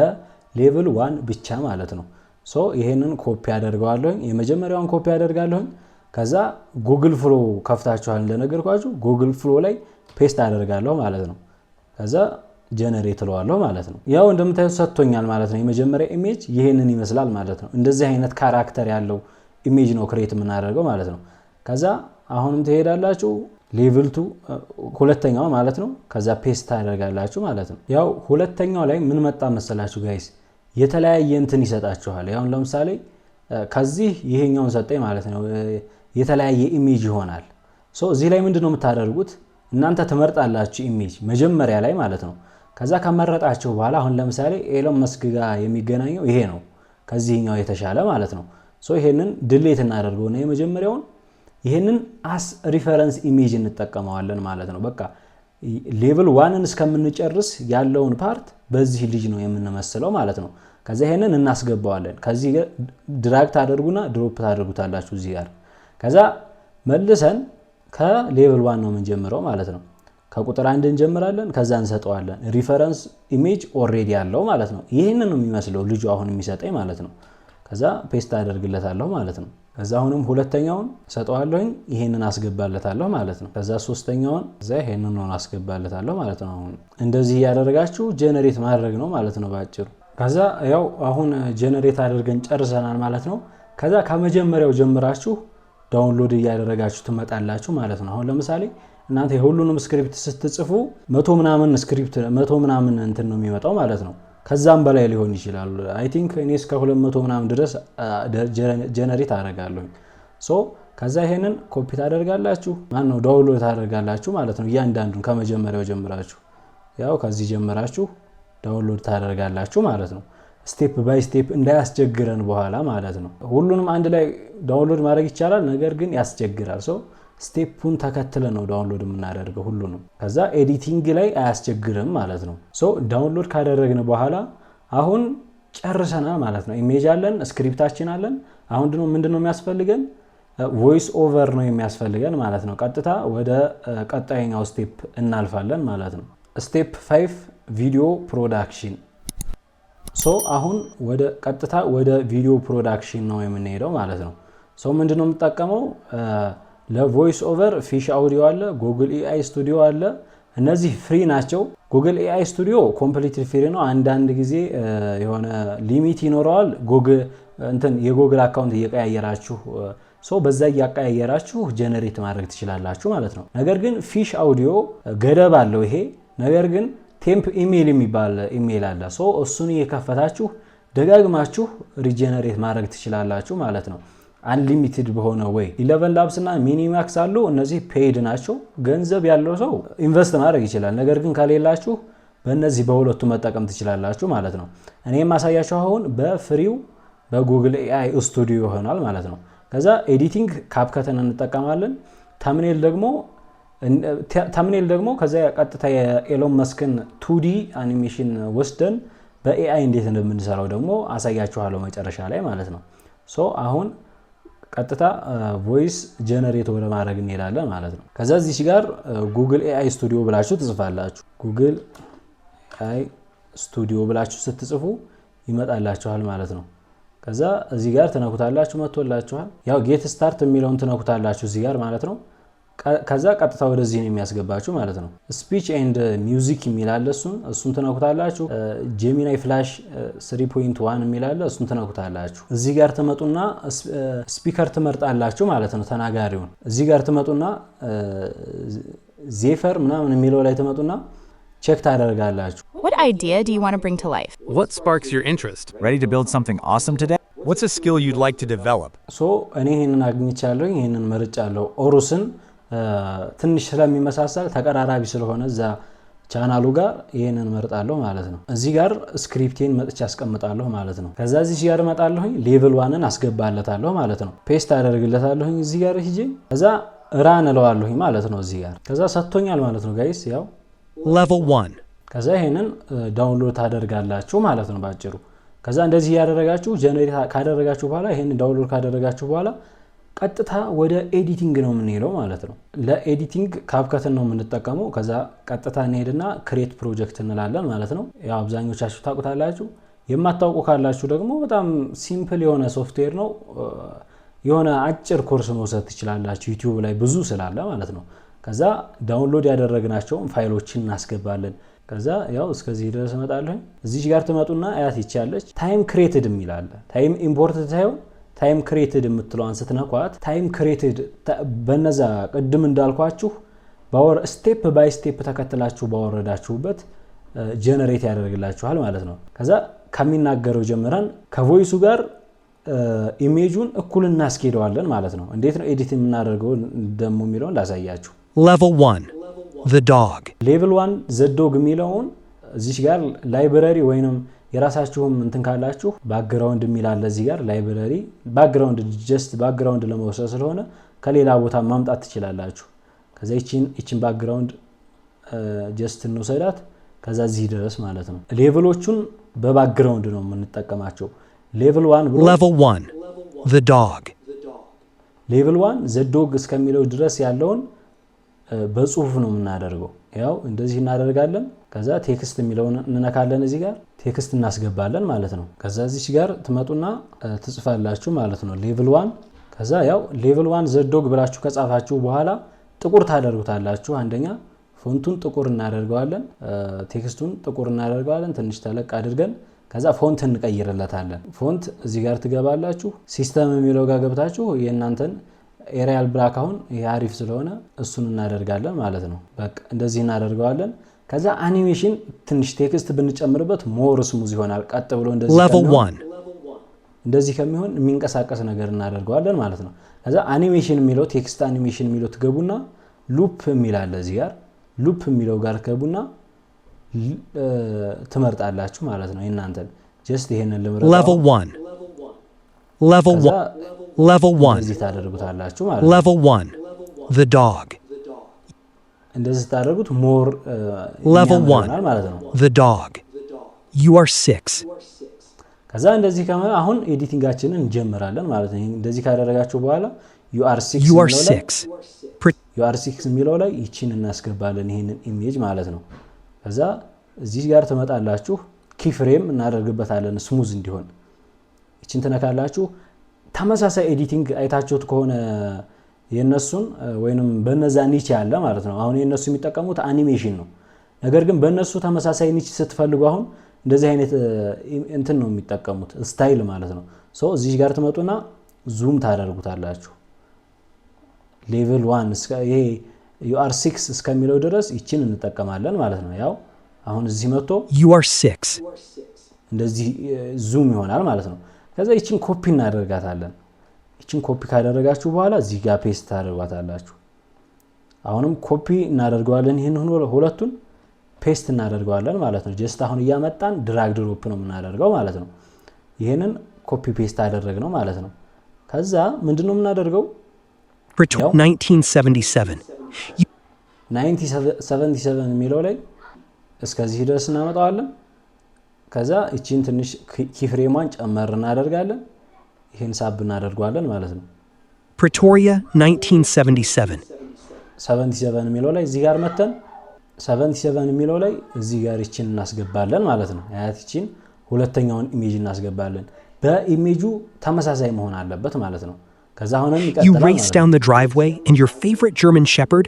level 1 ብቻ ማለት ነው። So ይሄንን ኮፒ አደርገዋለሁኝ። የመጀመሪያውን ኮፒ አደርጋለሁኝ። ከዛ Google Flow ከፍታችኋል እንደነገርኳችሁ፣ Google Flow ላይ paste አደርጋለሁ ማለት ነው። ከዛ generate እለዋለሁ ማለት ነው። ያው እንደምታዩት ሰጥቶኛል ማለት ነው። የመጀመሪያ image ይሄንን ይመስላል ማለት ነው። እንደዚህ አይነት character ያለው image ነው create የምናደርገው ማለት ነው። ከዛ አሁንም ትሄዳላችሁ level 2፣ ሁለተኛው ማለት ነው። ከዛ paste ታደርጋላችሁ ማለት ነው። ያው ሁለተኛው ላይ ምን መጣ መሰላችሁ guys? የተለያየ እንትን ይሰጣችኋል። ያው ለምሳሌ ከዚህ ይሄኛውን ሰጠኝ ማለት ነው። የተለያየ image ይሆናል። So እዚህ ላይ ምንድነው የምታደርጉት? እናንተ ትመርጣላችሁ image መጀመሪያ ላይ ማለት ነው። ከዛ ከመረጣችሁ በኋላ አሁን ለምሳሌ ኤሎን መስክ ጋር የሚገናኘው ይሄ ነው፣ ከዚህኛው የተሻለ ማለት ነው። So ይሄንን delete እናደርገውና የመጀመሪያውን ይሄንን as reference image እንጠቀመዋለን ማለት ነው። በቃ level 1 ን እስከምንጨርስ ያለውን part በዚህ ልጅ ነው የምንመስለው ማለት ነው። ከዛ ይሄንን እናስገባዋለን። ከዚህ drag ታደርጉና drop ታደርጉታላችሁ እዚህ ጋር። ከዛ መልሰን ከ level 1 ነው የምንጀምረው ማለት ነው። ከቁጥር 1 እንጀምራለን። ከዛ እንሰጠዋለን። Reference image already ያለው ማለት ነው። ይሄንን ነው የሚመስለው ልጁ አሁን የሚሰጠኝ ማለት ነው። ከዛ paste አደርግለታለሁ ማለት ነው። ከዛ አሁንም ሁለተኛውን ሰጠዋለሁኝ፣ ይሄንን አስገባለታለሁ ማለት ነው። ከዛ ሶስተኛውን ከዛ ይሄንን ነው አስገባለታለሁ ማለት ነው። አሁን እንደዚህ እያደረጋችሁ generate ማድረግ ነው ማለት ነው ባጭሩ። ከዛ ያው አሁን generate አድርገን ጨርሰናል ማለት ነው። ከዛ ከመጀመሪያው ጀምራችሁ download እያደረጋችሁ ትመጣላችሁ ማለት ነው። አሁን ለምሳሌ እናንተ የሁሉንም script ስትጽፉ 100 ምናምን script፣ 100 ምናምን እንትን ነው የሚመጣው ማለት ነው። ከዛም በላይ ሊሆን ይችላል። I think እኔ እስከ 200 ምናምን ድረስ generate አደርጋለሁኝ። So ከዛ ይሄንን ኮፒ ታደርጋላችሁ፣ ማን ነው download ታደርጋላችሁ ማለት ነው። እያንዳንዱን ከመጀመሪያው ጀምራችሁ፣ ያው ከዚህ ጀምራችሁ download ታደርጋላችሁ ማለት ነው። Step by step እንዳያስቸግረን በኋላ ማለት ነው። ሁሉንም አንድ ላይ download ማድረግ ይቻላል፣ ነገር ግን ያስቸግራል። So step ኡን ተከትለን ነው download የምናደርገው ሁሉንም። ከዛ editing ላይ አያስቸግርም ማለት ነው። So download ካደረግን በኋላ አሁን ጨርሰናል ማለት ነው። Image አለን፣ script ኣችን አለን። አሁን ደግሞ ምንድነው የሚያስፈልገን? Voice over ነው የሚያስፈልገን ማለት ነው። ቀጥታ ወደ ቀጣይኛው step እናልፋለን ማለት ነው። Step 5, video production። So አሁን ወደ ቀጥታ ወደ video production ነው የምንሄደው ማለት ነው። So ምንድነው የምጠቀመው? ለ voice over Fish Audio አለ፣ Google AI Studio አለ። እነዚህ free ናቸው። Google AI Studio completely free ነው። አንዳንድ ጊዜ የሆነ limit ይኖረዋል። ጉግል እንትን የ Google account እየቀያየራችሁ፣ so በዛ እያቀያየራችሁ generate ማድረግ ትችላላችሁ ማለት ነው። ነገር ግን Fish Audio ገደብ አለው ይሄ። ነገር ግን temp email የሚባል ኢሜይል አለ። So እሱን እየከፈታችሁ ደጋግማችሁ regenerate ማድረግ ትችላላችሁ ማለት ነው። Unlimited በሆነ way ElevenLabs እና MiniMax አሉ። እነዚህ paid ናቸው። ገንዘብ ያለው ሰው invest ማድረግ ይችላል። ነገር ግን ከሌላችሁ በእነዚህ በሁለቱ መጠቀም ትችላላችሁ ማለት ነው። እኔ የማሳያችሁ አሁን በ free ው በ Google AI Studio ይሆናል ማለት ነው። ከዛ editing CapCut ን እንጠቀማለን። Thumbnail ደግሞ ከዛ ቀጥታ የ Elon Musk ን 2D animation ወስደን በ AI እንዴት እንደምንሰራው ደግሞ አሳያችኋለሁ መጨረሻ ላይ ማለት ነው። So አሁን ቀጥታ voice generate ወደ ማድረግ እንሄዳለን ማለት ነው። ከዛ እዚህ ጋር Google AI Studio ብላችሁ ትጽፋላችሁ። Google AI Studio ብላችሁ ስትጽፉ ይመጣላችኋል ማለት ነው። ከዛ እዚህ ጋር ትነኩታላችሁ፣ መጥቶላችኋል። ያው get start የሚለውን ትነኩታላችሁ እዚህ ጋር ማለት ነው። ከዛ ቀጥታ ወደዚህ ነው የሚያስገባችሁ ማለት ነው። Speech and music የሚል አለ፣ እሱን ትነኩታላችሁ። Gemini Flash 3.1 የሚል አለ፣ እሱን ትነኩታላችሁ። እዚህ ጋር ትመጡና speaker ትመርጣላችሁ ማለት ነው፣ ተናጋሪውን። እዚህ ጋር ትመጡና Zephyr ምናምን የሚለው ላይ ትመጡና check ታደርጋላችሁ። What idea do you want to bring to life? What sparks your interest? Ready to build something awesome today? What's a skill you'd like to develop? So እኔ ይህንን አግኝቻለሁ፣ ይህንን መርጫለሁ። Chorus ን ትንሽ ስለሚመሳሰል፣ ተቀራራቢ ስለሆነ እዛ ቻናሉ ጋር ይህንን መርጣለሁ ማለት ነው። እዚህ ጋር script ኤን መጥቼ አስቀምጣለሁ ማለት ነው። ከዛ እዚህ ጋር እመጣለሁኝ፣ level one ን አስገባለታለሁ ማለት ነው። Paste አደርግለታለሁኝ እዚህ ጋር ሂጄ፣ ከዛ run እለዋለሁኝ ማለት ነው እዚህ ጋር። ከዛ ሰጥቶኛል ማለት ነው guys ያው። Level 1. ከዛ ይሄንን download ታደርጋላችሁ ማለት ነው ባጭሩ። ከዛ እንደዚህ ያደረጋችሁ generate ካደረጋችሁ በኋላ፣ ይሄንን download ካደረጋችሁ በኋላ ቀጥታ ወደ editing ነው የምንሄደው ማለት ነው። ለ editing CapCut ን ነው የምንጠቀመው። ከዛ ቀጥታ እንሄድና create project እንላለን ማለት ነው። ያው አብዛኞቻችሁ ታውቁታላችሁ። የማታውቁ ካላችሁ ደግሞ በጣም simple የሆነ ሶፍትዌር ነው። የሆነ አጭር ኮርስ መውሰድ ትችላላችሁ YouTube ላይ ብዙ ስላለ ማለት ነው። ከዛ download ያደረግናቸውን ፋይሎችን እናስገባለን። ከዛ ያው እስከዚህ ድረስ እመጣለሁ። እዚች ጋር ትመጡና አያት ይቻለች time created የሚል አለ። Time import ሳይሆን time created የምትለዋን ስትነኳት time created በነዛ ቅድም እንዳልኳችሁ step by step ተከትላችሁ ባወረዳችሁበት generate ያደርግላችኋል ማለት ነው። ከዛ ከሚናገረው ጀምረን ከ voice ኡ ጋር image ኡን እኩል እናስኬደዋለን ማለት ነው። እንዴት ነው edit የምናደርገው ደግሞ የሚለውን ላሳያችሁ። Level 1. The dog. Level 1 the dog የሚለውን እዚች ጋር library ወይንም የራሳችሁም እንትን ካላችሁ background የሚል አለ እዚህ ጋር library background፣ just background ለመውሰድ ስለሆነ ከሌላ ቦታ ማምጣት ትችላላችሁ። ከዛ ይችን background just እንውሰዳት፣ ከዛ እዚህ ድረስ ማለት ነው። Level ኦቹን በ background ነው የምንጠቀማቸው። Level 1 ብሎ Level 1. The dog. Level 1 the dog እስከሚለው ድረስ ያለውን በጽሁፍ ነው የምናደርገው። ያው እንደዚህ እናደርጋለን። ከዛ text የሚለውን እንነካለን። እዚህ ጋር text እናስገባለን ማለት ነው። ከዛ እዚች ጋር ትመጡና ትጽፋላችሁ ማለት ነው level 1። ከዛ ያው level 1 the dog ብላችሁ ከጻፋችሁ በኋላ ጥቁር ታደርጉታላችሁ። አንደኛ font ኡን ጥቁር እናደርገዋለን፣ text ኡን ጥቁር እናደርገዋለን ትንሽ ተለቅ አድርገን። ከዛ font እንቀይርለታለን። Font እዚህ ጋር ትገባላችሁ። System የሚለው ጋር ገብታችሁ የእናንተን Arial Black፣ አሁን ይሄ አሪፍ ስለሆነ እሱን እናደርጋለን ማለት ነው። በቃ እንደዚህ እናደርገዋለን። ከዛ አኒሜሽን ትንሽ text ብንጨምርበት more smooth ይሆናል። ቀጥ ብሎ እንደዚህ Level ከሚሆን 1. እንደዚህ ከሚሆን የሚንቀሳቀስ ነገር እናደርገዋለን ማለት ነው። ከዛ አኒሜሽን የሚለው፣ text animation የሚለው ትገቡና loop የሚል አለ፣ እዚህ ጋር loop የሚለው ጋር ትገቡና ትመርጣላችሁ ማለት ነው። የእናንተን just ይሄንን ልምረጥ። Level 1. Level ከዛ 1. Level 1. እንደዚህ ታደርጉታላችሁ ማለት ነው። Level 1. The dog. እንደዚህ ስታደርጉት more Level የሚያምር 1. ይሆናል ማለት ነው። The dog. You are 6. ከዛ እንደዚህ ከመ አሁን editing ኣችንን እንጀምራለን ማለት ነው። እንደዚህ ካደረጋችሁ በኋላ You are six You are የሚለው ላይ 6. Pre- You are six የሚለው ላይ ይቺን እናስገባለን፣ ይህንን image ማለት ነው። ከዛ እዚህ ጋር ትመጣላችሁ፣ keyframe እናደርግበታለን smooth እንዲሆን ይችን ትነካላችሁ። ተመሳሳይ editing አይታችሁት ከሆነ የነሱን ወይንም በነዛ niche ያለ ማለት ነው። አሁን የነሱ የሚጠቀሙት አኒሜሽን ነው። ነገር ግን በእነሱ ተመሳሳይ niche ስትፈልጉ አሁን እንደዚህ አይነት እንትን ነው የሚጠቀሙት style ማለት ነው። So እዚህ ጋር ትመጡና zoom ታደርጉታላችሁ። Level one ይሄ you are six እስከሚለው ድረስ ይችን እንጠቀማለን ማለት ነው። ያው አሁን እዚህ መጥቶ You are 6. እንደዚህ zoom ይሆናል ማለት ነው። ከዛ ይችን ኮፒ እናደርጋታለን። ይችን ኮፒ ካደረጋችሁ በኋላ እዚህ ጋር paste ታደርጓታላችሁ። አሁንም ኮፒ እናደርገዋለን። ይህን ሁለቱን paste እናደርገዋለን ማለት ነው። Just አሁን እያመጣን drag drop ነው የምናደርገው ማለት ነው። ይህንን copy paste አደረግነው ማለት ነው። ከዛ ምንድን ነው የምናደርገው? 1977. 1977 የሚለው ላይ እስከዚህ ድረስ እናመጣዋለን። ከዛ ይቺን ትንሽ keyframe ሟን ጨመር እናደርጋለን። ይህን ሳብ እናደርገዋለን ማለት ነው። Pretoria, 1977. 77 የሚለው ላይ እዚህ ጋር መተን 77 የሚለው ላይ እዚህ ጋር ይችን እናስገባለን ማለት ነው። አያት ይችን ሁለተኛውን image እናስገባለን። በ image ኡ ተመሳሳይ መሆን አለበት ማለት ነው። ከዛ አሁንም You ይቀጥላል race ማለት ነው። down the driveway, and your favorite German shepherd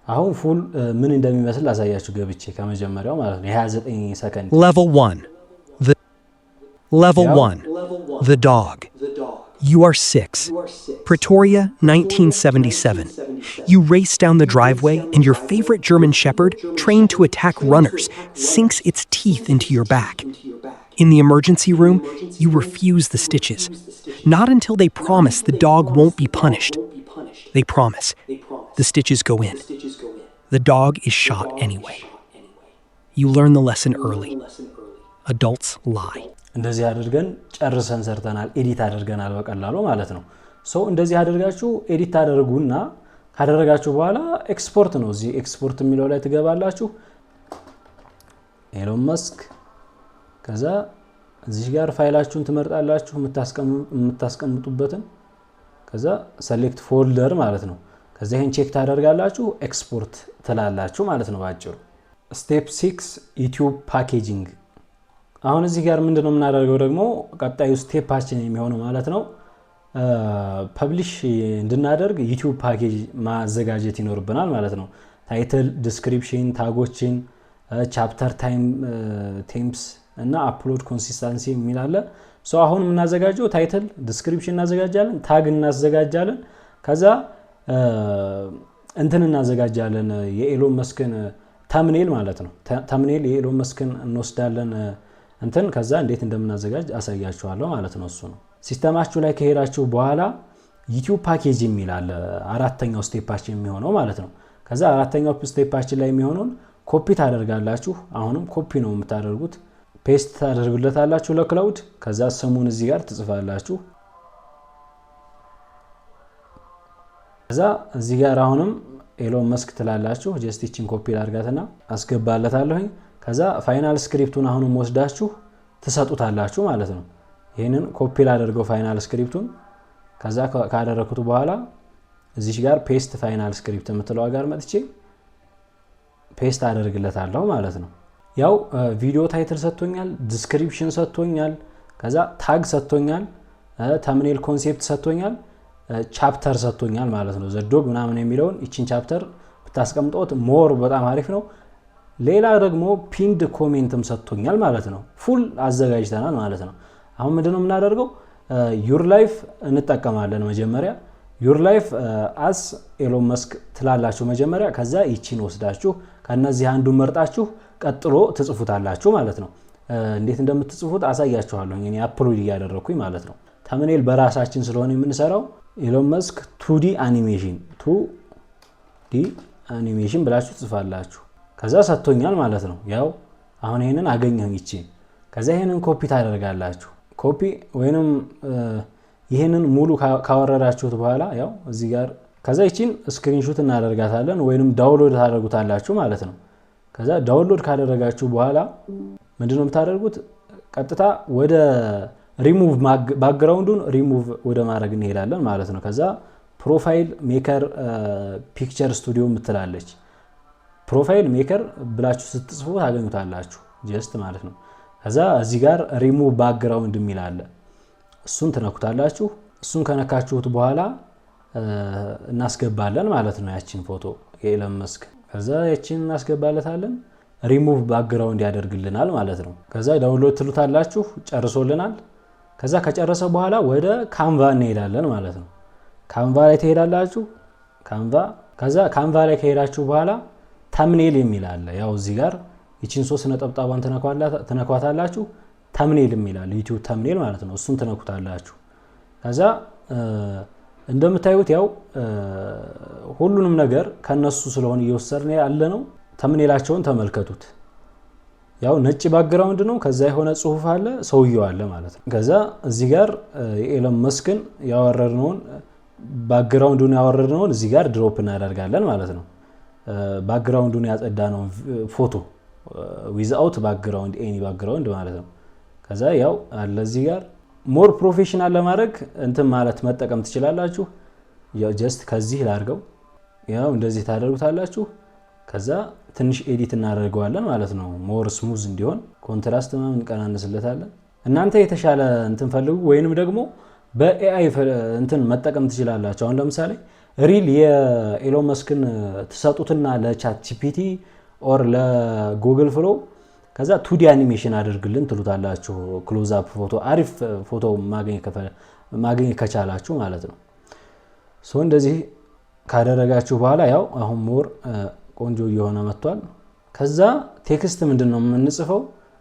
አሁን full ምን እንደሚመስል ላሳያችሁ ገብቼ ከመጀመሪያው ማለት ነው። የ29 ሰከንድ። Level 1. The Level Yeah. 1. The dog. You are 6. Pretoria, 1977. You race down the driveway, and your favorite German shepherd, trained to attack runners, sinks its teeth into your back. In the emergency room, you refuse the stitches. Not until they promise the dog won't be punished. They promise. The stitches go in. The dog is shot anyway. You learn the lesson early. Adults lie. እንደዚህ አድርገን ጨርሰን ሰርተናል፣ edit አድርገናል በቀላሉ ማለት ነው። So እንደዚህ አድርጋችሁ edit ታደርጉና ካደረጋችሁ በኋላ ኤክስፖርት ነው። እዚህ ኤክስፖርት የሚለው ላይ ትገባላችሁ። ኤሎን መስክ፣ ከዛ እዚህ ጋር ፋይላችሁን ትመርጣላችሁ የምታስቀምጡበትን፣ ከዛ select folder ማለት ነው። ከዛ ይህን check ታደርጋላችሁ፣ ኤክስፖርት ትላላችሁ ማለት ነው ባጭሩ። Step 6, YouTube packaging። አሁን እዚህ ጋር ምንድነው የምናደርገው ደግሞ ቀጣዩ step ኣችን የሚሆነው ማለት ነው፣ publish እንድናደርግ YouTube package ማዘጋጀት ይኖርብናል ማለት ነው። Title፣ description፣ tag ኦችን፣ chapter timestamps እና upload consistency የሚል አለ። So አሁን የምናዘጋጀው title፣ description እናዘጋጃለን፣ tag እናዘጋጃለን። ከዛ እንትን እናዘጋጃለን፣ የኤሎን መስክን thumbnail ማለት ነው። Thumbnail የኤሎን መስክን እንወስዳለን እንትን፣ ከዛ እንዴት እንደምናዘጋጅ አሳያችኋለሁ ማለት ነው። እሱ ነው። System ኣችሁ ላይ ከሄዳችሁ በኋላ YouTube package የሚል አለ፣ አራተኛው step ኣችን የሚሆነው ማለት ነው። ከዛ አራተኛው step ኣችን ላይ የሚሆነውን ኮፒ ታደርጋላችሁ። አሁንም ኮፒ ነው የምታደርጉት። Paste ታደርጉለታላችሁ ለ Claude። ከዛ ስሙን እዚህ ጋር ትጽፋላችሁ። ከዛ እዚህ ጋር አሁንም ኤሎን መስክ ትላላችሁ። Just ይችን ኮፒ ላድርጋትና አስገባለታለሁኝ። ከዛ final script ኡን አሁንም ወስዳችሁ ትሰጡታላችሁ ማለት ነው። ይህንን ኮፒ ላደርገው final script ኡን። ከዛ ካደረኩት በኋላ እዚች ጋር paste final script የምትለዋ ጋር መጥቼ paste አደርግለታለሁ ማለት ነው። ያው video title ሰጥቶኛል፣ description ሰጥቶኛል፣ ከዛ tag ሰጥቶኛል፣ thumbnail concept ሰጥቶኛል፣ chapter ሰጥቶኛል ማለት ነው። The dog ምናምን የሚለውን ይችን chapter ብታስቀምጦት more በጣም አሪፍ ነው። ሌላ ደግሞ pinned comment ም ሰጥቶኛል ማለት ነው። Full አዘጋጅተናል ማለት ነው። አሁን ምንድነው የምናደርገው? Your life እንጠቀማለን። መጀመሪያ your life as ኤሎን መስክ ትላላችሁ መጀመሪያ። ከዛ ይቺን ወስዳችሁ ከነዚህ አንዱን መርጣችሁ ቀጥሎ ትጽፉታላችሁ ማለት ነው። እንዴት እንደምትጽፉት አሳያችኋለሁ እኔ upload እያደረግኩኝ ማለት ነው። Thumbnail በራሳችን ስለሆነ የምንሰራው ኤሎን መስክ 2D animation፣ 2D animation ብላችሁ ትጽፋላችሁ። ከዛ ሰጥቶኛል ማለት ነው። ያው አሁን ይሄንን አገኘሁኝ ይቺ። ከዛ ይህንን ኮፒ ታደርጋላችሁ። ኮፒ ወይንም ይህንን ሙሉ ካወረዳችሁት በኋላ ያው እዚህ ጋር ከዛ ይቺን screenshot እናደርጋታለን ወይንም download ታደርጉታላችሁ ማለት ነው። ከዛ download ካደረጋችሁ በኋላ ምንድነው የምታደርጉት? ቀጥታ ወደ ሪሙቭ ባክግራውንዱን ሪሙቭ ወደ ማድረግ እንሄዳለን ማለት ነው። ከዛ Profile Maker Picture Studio የምትላለች፣ Profile Maker ብላችሁ ስትጽፉ ታገኙታላችሁ just ማለት ነው። ከዛ እዚህ ጋር ሪሙቭ ባክግራውንድ የሚል አለ። እሱን ትነኩታላችሁ። እሱን ከነካችሁት በኋላ እናስገባለን ማለት ነው ያችን ፎቶ የኢሎን መስክ። ከዛ ያችን እናስገባለታለን፣ ሪሙቭ ባክግራውንድ ያደርግልናል ማለት ነው። ከዛ download ትሉታላችሁ፣ ጨርሶልናል። ከዛ ከጨረሰ በኋላ ወደ Canva እንሄዳለን ማለት ነው። Canva ላይ ትሄዳላችሁ። Canva፣ ከዛ Canva ላይ ከሄዳችሁ በኋላ thumbnail የሚል አለ። ያው እዚህ ጋር ይችን ሶስት ነጠብጣቧን ትነኳታላችሁ። Thumbnail የሚል አለ፣ YouTube thumbnail ማለት ነው። እሱን ትነኩታላችሁ። ከዛ እንደምታዩት ያው ሁሉንም ነገር ከነሱ ስለሆነ እየወሰድን ያለ ነው። Thumbnail ኣቸውን ተመልከቱት። ያው ነጭ background ነው። ከዛ የሆነ ጽሁፍ አለ፣ ሰውየው አለ ማለት ነው። ከዛ እዚህ ጋር የኤሎን መስክን ያወረድነውን፣ background ኡን ያወረድነውን እዚህ ጋር drop እናደርጋለን ማለት ነው። Background ኡን ያጸዳነውን ፎቶ፣ without background፣ any background ማለት ነው። ከዛ ያው አለ እዚህ ጋር፣ more professional ለማድረግ እንትን ማለት መጠቀም ትችላላችሁ። Just ከዚህ ላድርገው፣ ያው እንደዚህ ታደርጉታላችሁ። ከዛ ትንሽ edit እናደርገዋለን ማለት ነው። More smooth እንዲሆን contrast ምናምን እንቀናንስለታለን። እናንተ የተሻለ እንትን ፈልጉ ወይንም ደግሞ በ AI እንትን መጠቀም ትችላላችሁ። አሁን ለምሳሌ real የኤሎን መስክን ትሰጡትና ለ ChatGPT or ለ Google Flow፣ ከዛ 2D animation አድርግልን ትሉታላችሁ። Close up ፎቶ፣ አሪፍ ፎቶ ማግኘት ከቻላችሁ ማለት ነው። So እንደዚህ ካደረጋችሁ በኋላ ያው አሁን more ቆንጆ እየሆነ መጥቷል። ከዛ text ምንድን ነው የምንጽፈው?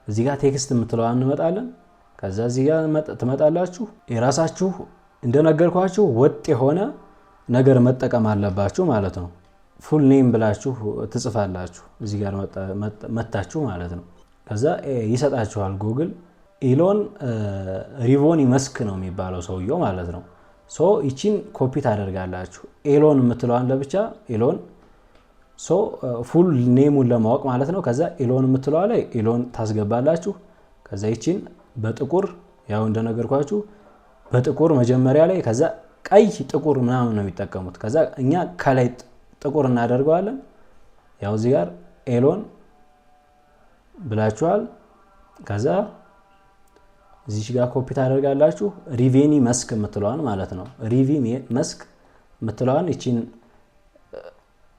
እዚህ ጋር text የምትለዋ እንመጣለን። ከዛ እዚህ ጋር ትመጣላችሁ። የራሳችሁ እንደነገርኳችሁ ወጥ የሆነ ነገር መጠቀም አለባችሁ ማለት ነው። Full name ብላችሁ ትጽፋላችሁ እዚህ ጋር መታችሁ ማለት ነው። ከዛ ይሰጣችኋል ጉግል። ኢሎን ሪቮኒ መስክ ነው የሚባለው ሰውየው ማለት ነው። So ይቺን ኮፒ ታደርጋላችሁ። ኤሎን የምትለዋን ለብቻ፣ ኤሎን፣ so full name ኡን ለማወቅ ማለት ነው። ከዛ ኤሎን የምትለዋ ላይ ኤሎን ታስገባላችሁ። ከዛ ይቺን በጥቁር፣ ያው እንደነገርኳችሁ በጥቁር መጀመሪያ ላይ፣ ከዛ ቀይ ጥቁር ምናምን ነው የሚጠቀሙት። ከዛ እኛ ከላይ ጥቁር እናደርገዋለን። ያው እዚህ ጋር ኤሎን ብላችኋል። ከዛ እዚች ጋር ኮፒ ታደርጋላችሁ። ሪቬኒ መስክ የምትለዋን ማለት ነው። ሪቪ መስክ የምትለዋን ይቺን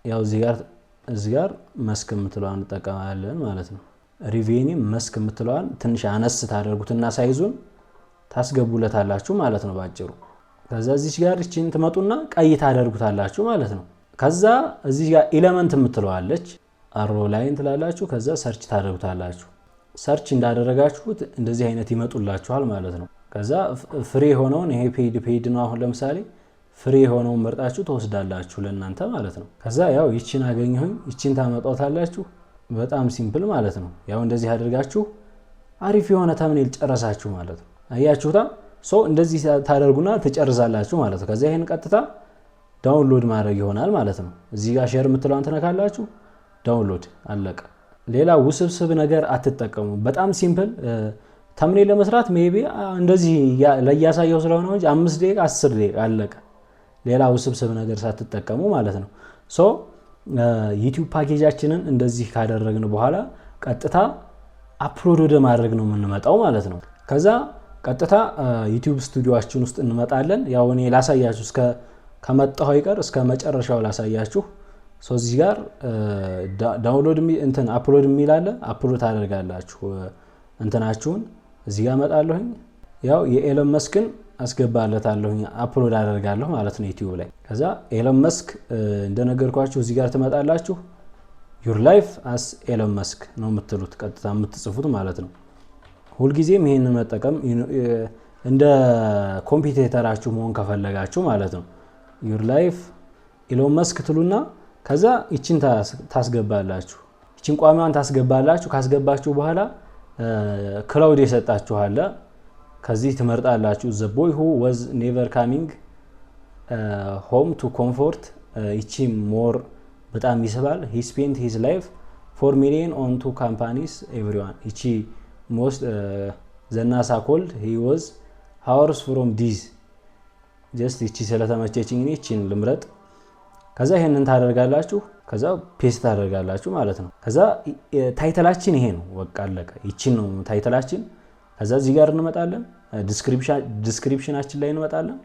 ያው እዚህ ጋር መስክ የምትለዋን እንጠቀማለን ማለት ነው። ሪቬኒ መስክ የምትለዋን ትንሽ አነስ ታደርጉትና size ኡን ታስገቡለታላችሁ ማለት ነው ባጭሩ። ከዛ እዚች ጋር ይቺን ትመጡና ቀይ ታደርጉታላችሁ ማለት ነው። ከዛ እዚህ ጋር element የምትለዋለች arrow line ትላላችሁ። ከዛ search ታደርጉታላችሁ። Search እንዳደረጋችሁት እንደዚህ አይነት ይመጡላችኋል ማለት ነው። ከዛ free የሆነውን፣ ይሄ paid ነው። አሁን ለምሳሌ free የሆነውን መርጣችሁ ትወስዳላችሁ ለእናንተ ማለት ነው። ከዛ ያው ይችን አገኘሁኝ፣ ይችን ታመጧታላችሁ። በጣም simple ማለት ነው። ያው እንደዚህ አድርጋችሁ አሪፍ የሆነ thumbnail ጨረሳችሁ ማለት ነው። አያችሁታ? So እንደዚህ ታደርጉና ትጨርሳላችሁ ማለት ነው። ከዛ ይሄን ቀጥታ download ማድረግ ይሆናል ማለት ነው። እዚህ ጋር share የምትለዋን ትነካላችሁ፣ download፣ አለቀ። ሌላ ውስብስብ ነገር አትጠቀሙ። በጣም simple thumbnail ለመስራት maybe እንደዚህ ለእያሳየው ስለሆነ እንጂ 5 ደቂቃ፣ 10 ደቂቃ፣ አለቀ። ሌላ ውስብስብ ነገር ሳትጠቀሙ ማለት ነው። So YouTube package ኣችንን እንደዚህ ካደረግን በኋላ ቀጥታ upload ወደ ማድረግ ነው የምንመጣው ማለት ነው። ከዛ ቀጥታ YouTube Studio ኣችን ውስጥ እንመጣለን። ያው እኔ ላሳያችሁ እስከ ከመጣሁ አይቀር እስከ መጨረሻው ላሳያችሁ። So እዚህ ጋር download እንትን upload የሚል አለ። Upload ታደርጋላችሁ እንትናችሁን። እዚህ ጋር እመጣለሁኝ። ያው የኤሎን መስክን አስገባለታለሁኝ፣ upload አደርጋለሁ ማለት ነው YouTube ላይ። ከዛ ኤሎን መስክ እንደነገርኳችሁ እዚህ ጋር ትመጣላችሁ። Your life as Elon Musk ነው የምትሉት፣ ቀጥታ የምትጽፉት ማለት ነው። ሁልጊዜም ይሄንን መጠቀም እንደ competitor ኣችሁ መሆን ከፈለጋችሁ ማለት ነው። Your life Elon Musk ትሉና ከዛ ይችን ታስገባላችሁ። ይችን ቋሚዋን ታስገባላችሁ። ካስገባችሁ በኋላ Claude የሰጣችኋለ። ከዚህ ትመርጣላችሁ። "The boy who was never coming home to comfort"፣ ይቺ more በጣም ይስባል። "He spent his life 4 million on two companies everyone"፣ ይቺ most። "The NASA called, he was hours from death"፣ just ይቺ ስለተመቸችኝ እኔ ይቺን ልምረጥ። ከዛ ይሄንን ታደርጋላችሁ። ከዛ paste ታደርጋላችሁ ማለት ነው። ከዛ title ኣችን ይሄ ነው። በቃ አለቀ። ይቺን ነው title ኣችን። ከዛ እዚህ ጋር እንመጣለን። Description ኣችን ላይ እንመጣለን።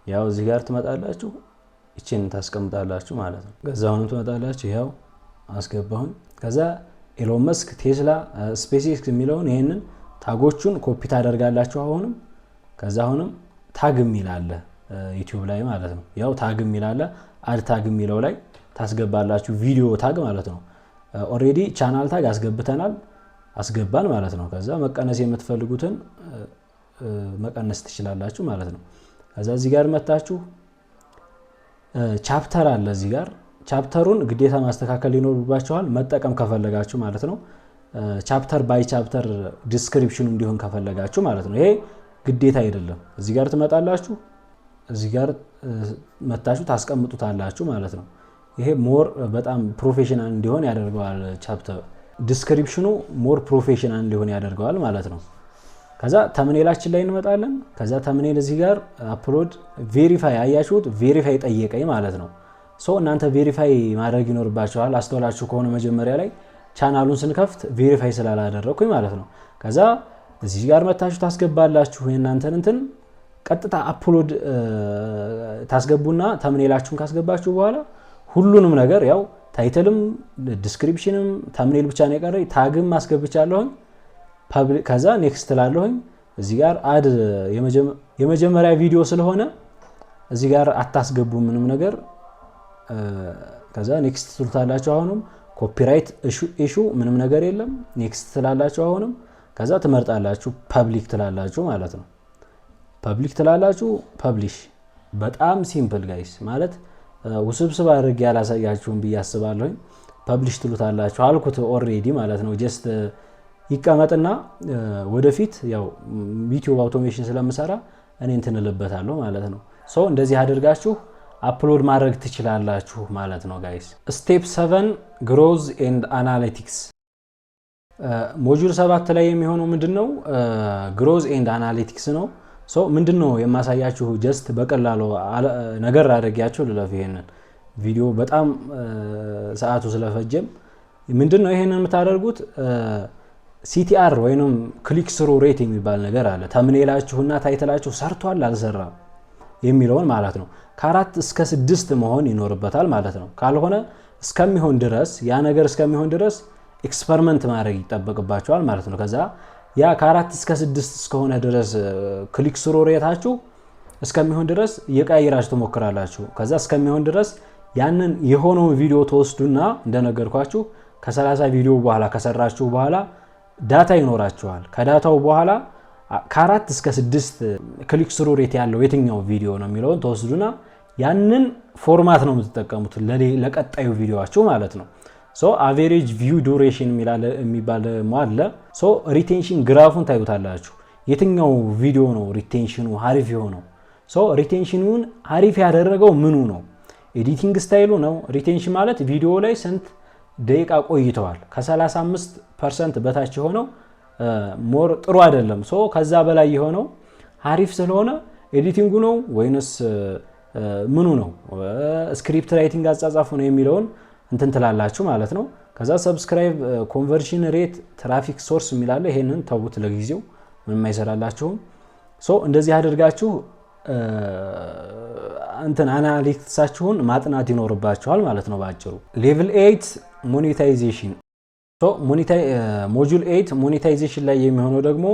ያው እዚህ ጋር ትመጣላችሁ። ይቺን ታስቀምጣላችሁ ማለት ነው። ከዛ አሁንም ትመጣላችሁ። ያው አስገባሁኝ። ከዛ ኤሎን መስክ፣ ቴስላ፣ SpaceX የሚለውን ይሄንን tag ኦቹን copy ታደርጋላችሁ። አሁንም ከዛ አሁንም tag የሚል አለ YouTube ላይ ማለት ነው። ያው tag የሚል አለ፣ add tag የሚለው ላይ ታስገባላችሁ። Video tag ማለት ነው። Already channel tag አስገብተናል፣ አስገባን ማለት ነው። ከዛ መቀነስ የምትፈልጉትን መቀነስ ትችላላችሁ ማለት ነው። ከዛ እዚህ ጋር መታችሁ chapter አለ፣ እዚህ ጋር chapter ኡን ግዴታ ማስተካከል ይኖርባችኋል መጠቀም ከፈለጋችሁ ማለት ነው። Chapter by chapter description ኑ እንዲሆን ከፈለጋችሁ ማለት ነው። ይሄ ግዴታ አይደለም። እዚህ ጋር ትመጣላችሁ፣ እዚህ ጋር መታችሁ ታስቀምጡታላችሁ ማለት ነው። ይሄ more በጣም professional እንዲሆን ያደርገዋል። Chapter description ኑ more professional እንዲሆን ያደርገዋል ማለት ነው። ከዛ thumbnail ኣችን ላይ እንመጣለን። ከዛ thumbnail እዚህ ጋር upload verify፣ አያችሁት? Verify ጠየቀኝ ማለት ነው። So እናንተ verify ማድረግ ይኖርባችኋል። አስተውላችሁ ከሆነ መጀመሪያ ላይ ቻናሉን ስንከፍት verify ስላላደረግኩኝ ማለት ነው። ከዛ እዚህ ጋር መታችሁ ታስገባላችሁ የእናንተን እንትን፣ ቀጥታ upload ታስገቡና thumbnail ኣችሁን ካስገባችሁ በኋላ ሁሉንም ነገር ያው title ም description ም thumbnail ብቻ ነው የቀረኝ። Tag ም አስገብቻለሁኝ። ከዛ next ትላለሁኝ። እዚህ ጋር add የመጀመሪያ ቪዲዮ ስለሆነ እዚህ ጋር አታስገቡ ምንም ነገር። ከዛ next ትሉታላችሁ። አሁንም copyright issue ምንም ነገር የለም። Next ትላላችሁ። አሁንም ከዛ ትመርጣላችሁ፣ public ትላላችሁ ማለት ነው። Public ትላላችሁ፣ publish። በጣም simple guys፣ ማለት ውስብስብ አድርጌ ያላሳያችሁም ብዬ አስባለሁኝ። Publish ትሉታላችሁ አልኩት already ማለት ነው። Just ይቀመጥና ወደፊት ያው YouTube automation ስለምሰራ እኔ እንትን እልበታለሁ ማለት ነው። So እንደዚህ አድርጋችሁ upload ማድረግ ትችላላችሁ ማለት ነው guys። Step 7, growth and analytics። Module 7 ላይ የሚሆነው ምንድን ነው? Growth and analytics ነው። So ምንድን ነው የማሳያችሁ? Just በቀላሉ ነገር አድርጊያችሁ ልለፍ። ይሄንን ቪዲዮ በጣም ሰዓቱ ስለፈጀም ምንድን ነው ይሄንን የምታደርጉት? CTR ወይንም click through rate የሚባል ነገር አለ። Thumbnail ኣችሁና title ኣችሁ ሰርቷል አልሰራም የሚለውን ማለት ነው። ከ4 እስከ 6 መሆን ይኖርበታል ማለት ነው። ካልሆነ እስከሚሆን ድረስ፣ ያ ነገር እስከሚሆን ድረስ experiment ማድረግ ይጠበቅባችኋል ማለት ነው። ከዛ ያ ከ4 እስከ 6 እስከሆነ ድረስ click through rate ኣችሁ እስከሚሆን ድረስ እየቀያየራችሁ ትሞክራላችሁ። ከዛ እስከሚሆን ድረስ ያንን የሆነውን ቪዲዮ ትወስዱና እንደነገርኳችሁ ከ30 ቪዲዮ በኋላ ከሰራችሁ በኋላ data ይኖራችኋል። ከ data ው በኋላ ከ4 እስከ 6 click through rate ያለው የትኛው ቪዲዮ ነው የሚለውን ትወስዱና ያንን format ነው የምትጠቀሙት ለቀጣዩ ቪዲዮችሁ ማለት ነው። So average view duration የሚባል ደግሞ አለ። So retention graph ኡን ታዩታላችሁ። የትኛው ቪዲዮ ነው retention ኑ አሪፍ የሆነው? So retention ኑን አሪፍ ያደረገው ምኑ ነው? Editing style ኡ ነው። Retention ማለት ቪዲዮ ላይ ስንት ደቂቃ ቆይተዋል። ከ35% በታች የሆነው more ጥሩ አይደለም። So ከዛ በላይ የሆነው አሪፍ ስለሆነ editing ኡ ነው ወይንስ ምኑ ነው፣ script writing አጻጻፉ ነው የሚለውን እንትን ትላላችሁ ማለት ነው። ከዛ subscribe conversion rate፣ traffic source የሚል አለ። ይሄንን ተዉት ለጊዜው፣ ምንም አይሰራላችሁም። So እንደዚህ አድርጋችሁ እንትን analytics ኣችሁን ማጥናት ይኖርባችኋል ማለት ነው በአጭሩ። Level 8, monetization። Module 8 monetization ላይ የሚሆነው ደግሞ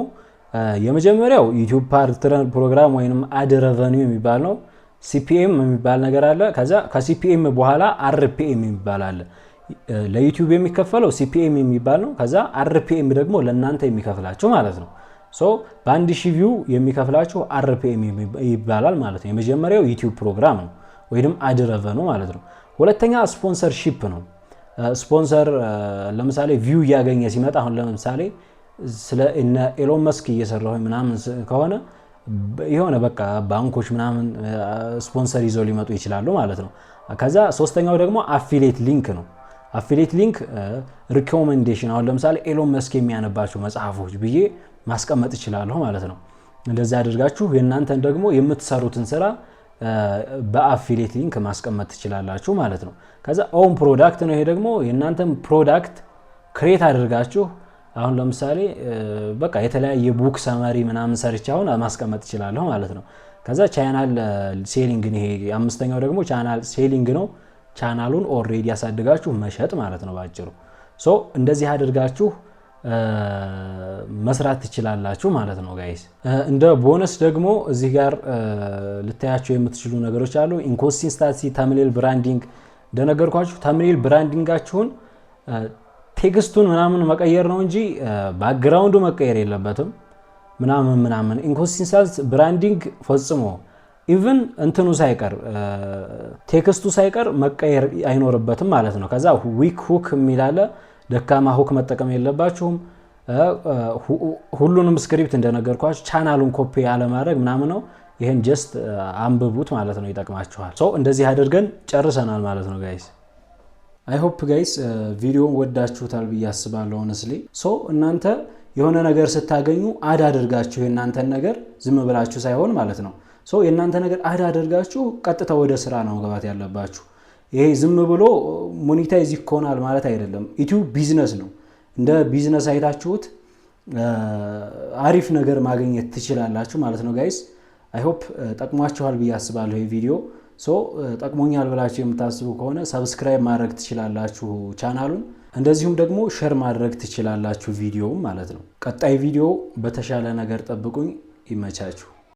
የመጀመሪያው YouTube Partner Program ወይም ad revenue የሚባል ነው። CPM የሚባል ነገር አለ። ከዛ ከ CPM በኋላ RPM የሚባል አለ። ለ YouTube የሚከፈለው CPM የሚባል ነው። ከዛ RPM ደግሞ ለእናንተ የሚከፍላችሁ ማለት ነው። So በ1,000 view የሚከፍላችሁ RPM ይባላል ማለት ነው። የመጀመሪያው YouTube program ነው ወይም ad revenue ማለት ነው። ሁለተኛ sponsorship ነው። ስፖንሰር ለምሳሌ view እያገኘ ሲመጣ፣ አሁን ለምሳሌ ስለ እነ ኤሎን መስክ እየሰራሁ ምናምን ከሆነ የሆነ በቃ ባንኮች ምናምን ስፖንሰር ይዘው ሊመጡ ይችላሉ ማለት ነው። ከዛ ሶስተኛው ደግሞ affiliate link ነው። Affiliate link recommendation፣ አሁን ለምሳሌ ኤሎን መስክ የሚያነባቸው መጽሐፎች ብዬ ማስቀመጥ እችላለሁ ማለት ነው። እንደዚህ አድርጋችሁ የእናንተን ደግሞ የምትሰሩትን ስራ በ affiliate link ማስቀመጥ ትችላላችሁ ማለት ነው። ከዛ own product ነው። ይሄ ደግሞ የእናንተን product create አድርጋችሁ፣ አሁን ለምሳሌ በቃ የተለያየ book summary ምናምን ሰርቼ አሁን ማስቀመጥ እችላለሁ ማለት ነው። ከዛ channel selling፣ ይሄ አምስተኛው ደግሞ channel selling ነው። ቻናሉን already ያሳድጋችሁ መሸጥ ማለት ነው ባጭሩ። So እንደዚህ አድርጋችሁ መስራት ትችላላችሁ ማለት ነው guys። እንደ ቦነስ ደግሞ እዚህ ጋር ልታያቸው የምትችሉ ነገሮች አሉ። Inconsistency፣ thumbnail branding፣ እንደነገርኳችሁ thumbnail branding ኣችሁን text ኡን ምናምን መቀየር ነው እንጂ background ኡ መቀየር የለበትም ምናምን ምናምን። Inconsistent branding ፈጽሞ even እንትኑ ሳይቀር፣ text ኡ ሳይቀር መቀየር አይኖርበትም ማለት ነው። ከዛ weak hook የሚል አለ። ደካማ hook መጠቀም የለባችሁም። ሁሉንም script እንደነገርኳችሁ ቻናሉን ኮፒ ያለማድረግ ምናምን ነው። ይህን just አንብቡት ማለት ነው፣ ይጠቅማችኋል። So እንደዚህ አድርገን ጨርሰናል ማለት ነው guys። I hope guys ቪዲዮን ወዳችሁታል ብዬ አስባለሁ። Honestly, so እናንተ የሆነ ነገር ስታገኙ add አድርጋችሁ የእናንተን ነገር ዝም ብላችሁ ሳይሆን ማለት ነው። So የእናንተ ነገር add አድርጋችሁ ቀጥታ ወደ ስራ ነው መግባት ያለባችሁ። ይሄ ዝም ብሎ monetize ይኮናል ማለት አይደለም። ዩቲዩብ ቢዝነስ ነው። እንደ ቢዝነስ አይታችሁት አሪፍ ነገር ማግኘት ትችላላችሁ ማለት ነው guys። I hope ጠቅሟችኋል ብዬ አስባለሁ ይህ ቪዲዮ። So ጠቅሞኛል ብላችሁ የምታስቡ ከሆነ subscribe ማድረግ ትችላላችሁ ቻናሉን፣ እንደዚሁም ደግሞ share ማድረግ ትችላላችሁ ቪዲዮውን ማለት ነው። ቀጣይ ቪዲዮ በተሻለ ነገር ጠብቁኝ። ይመቻችሁ።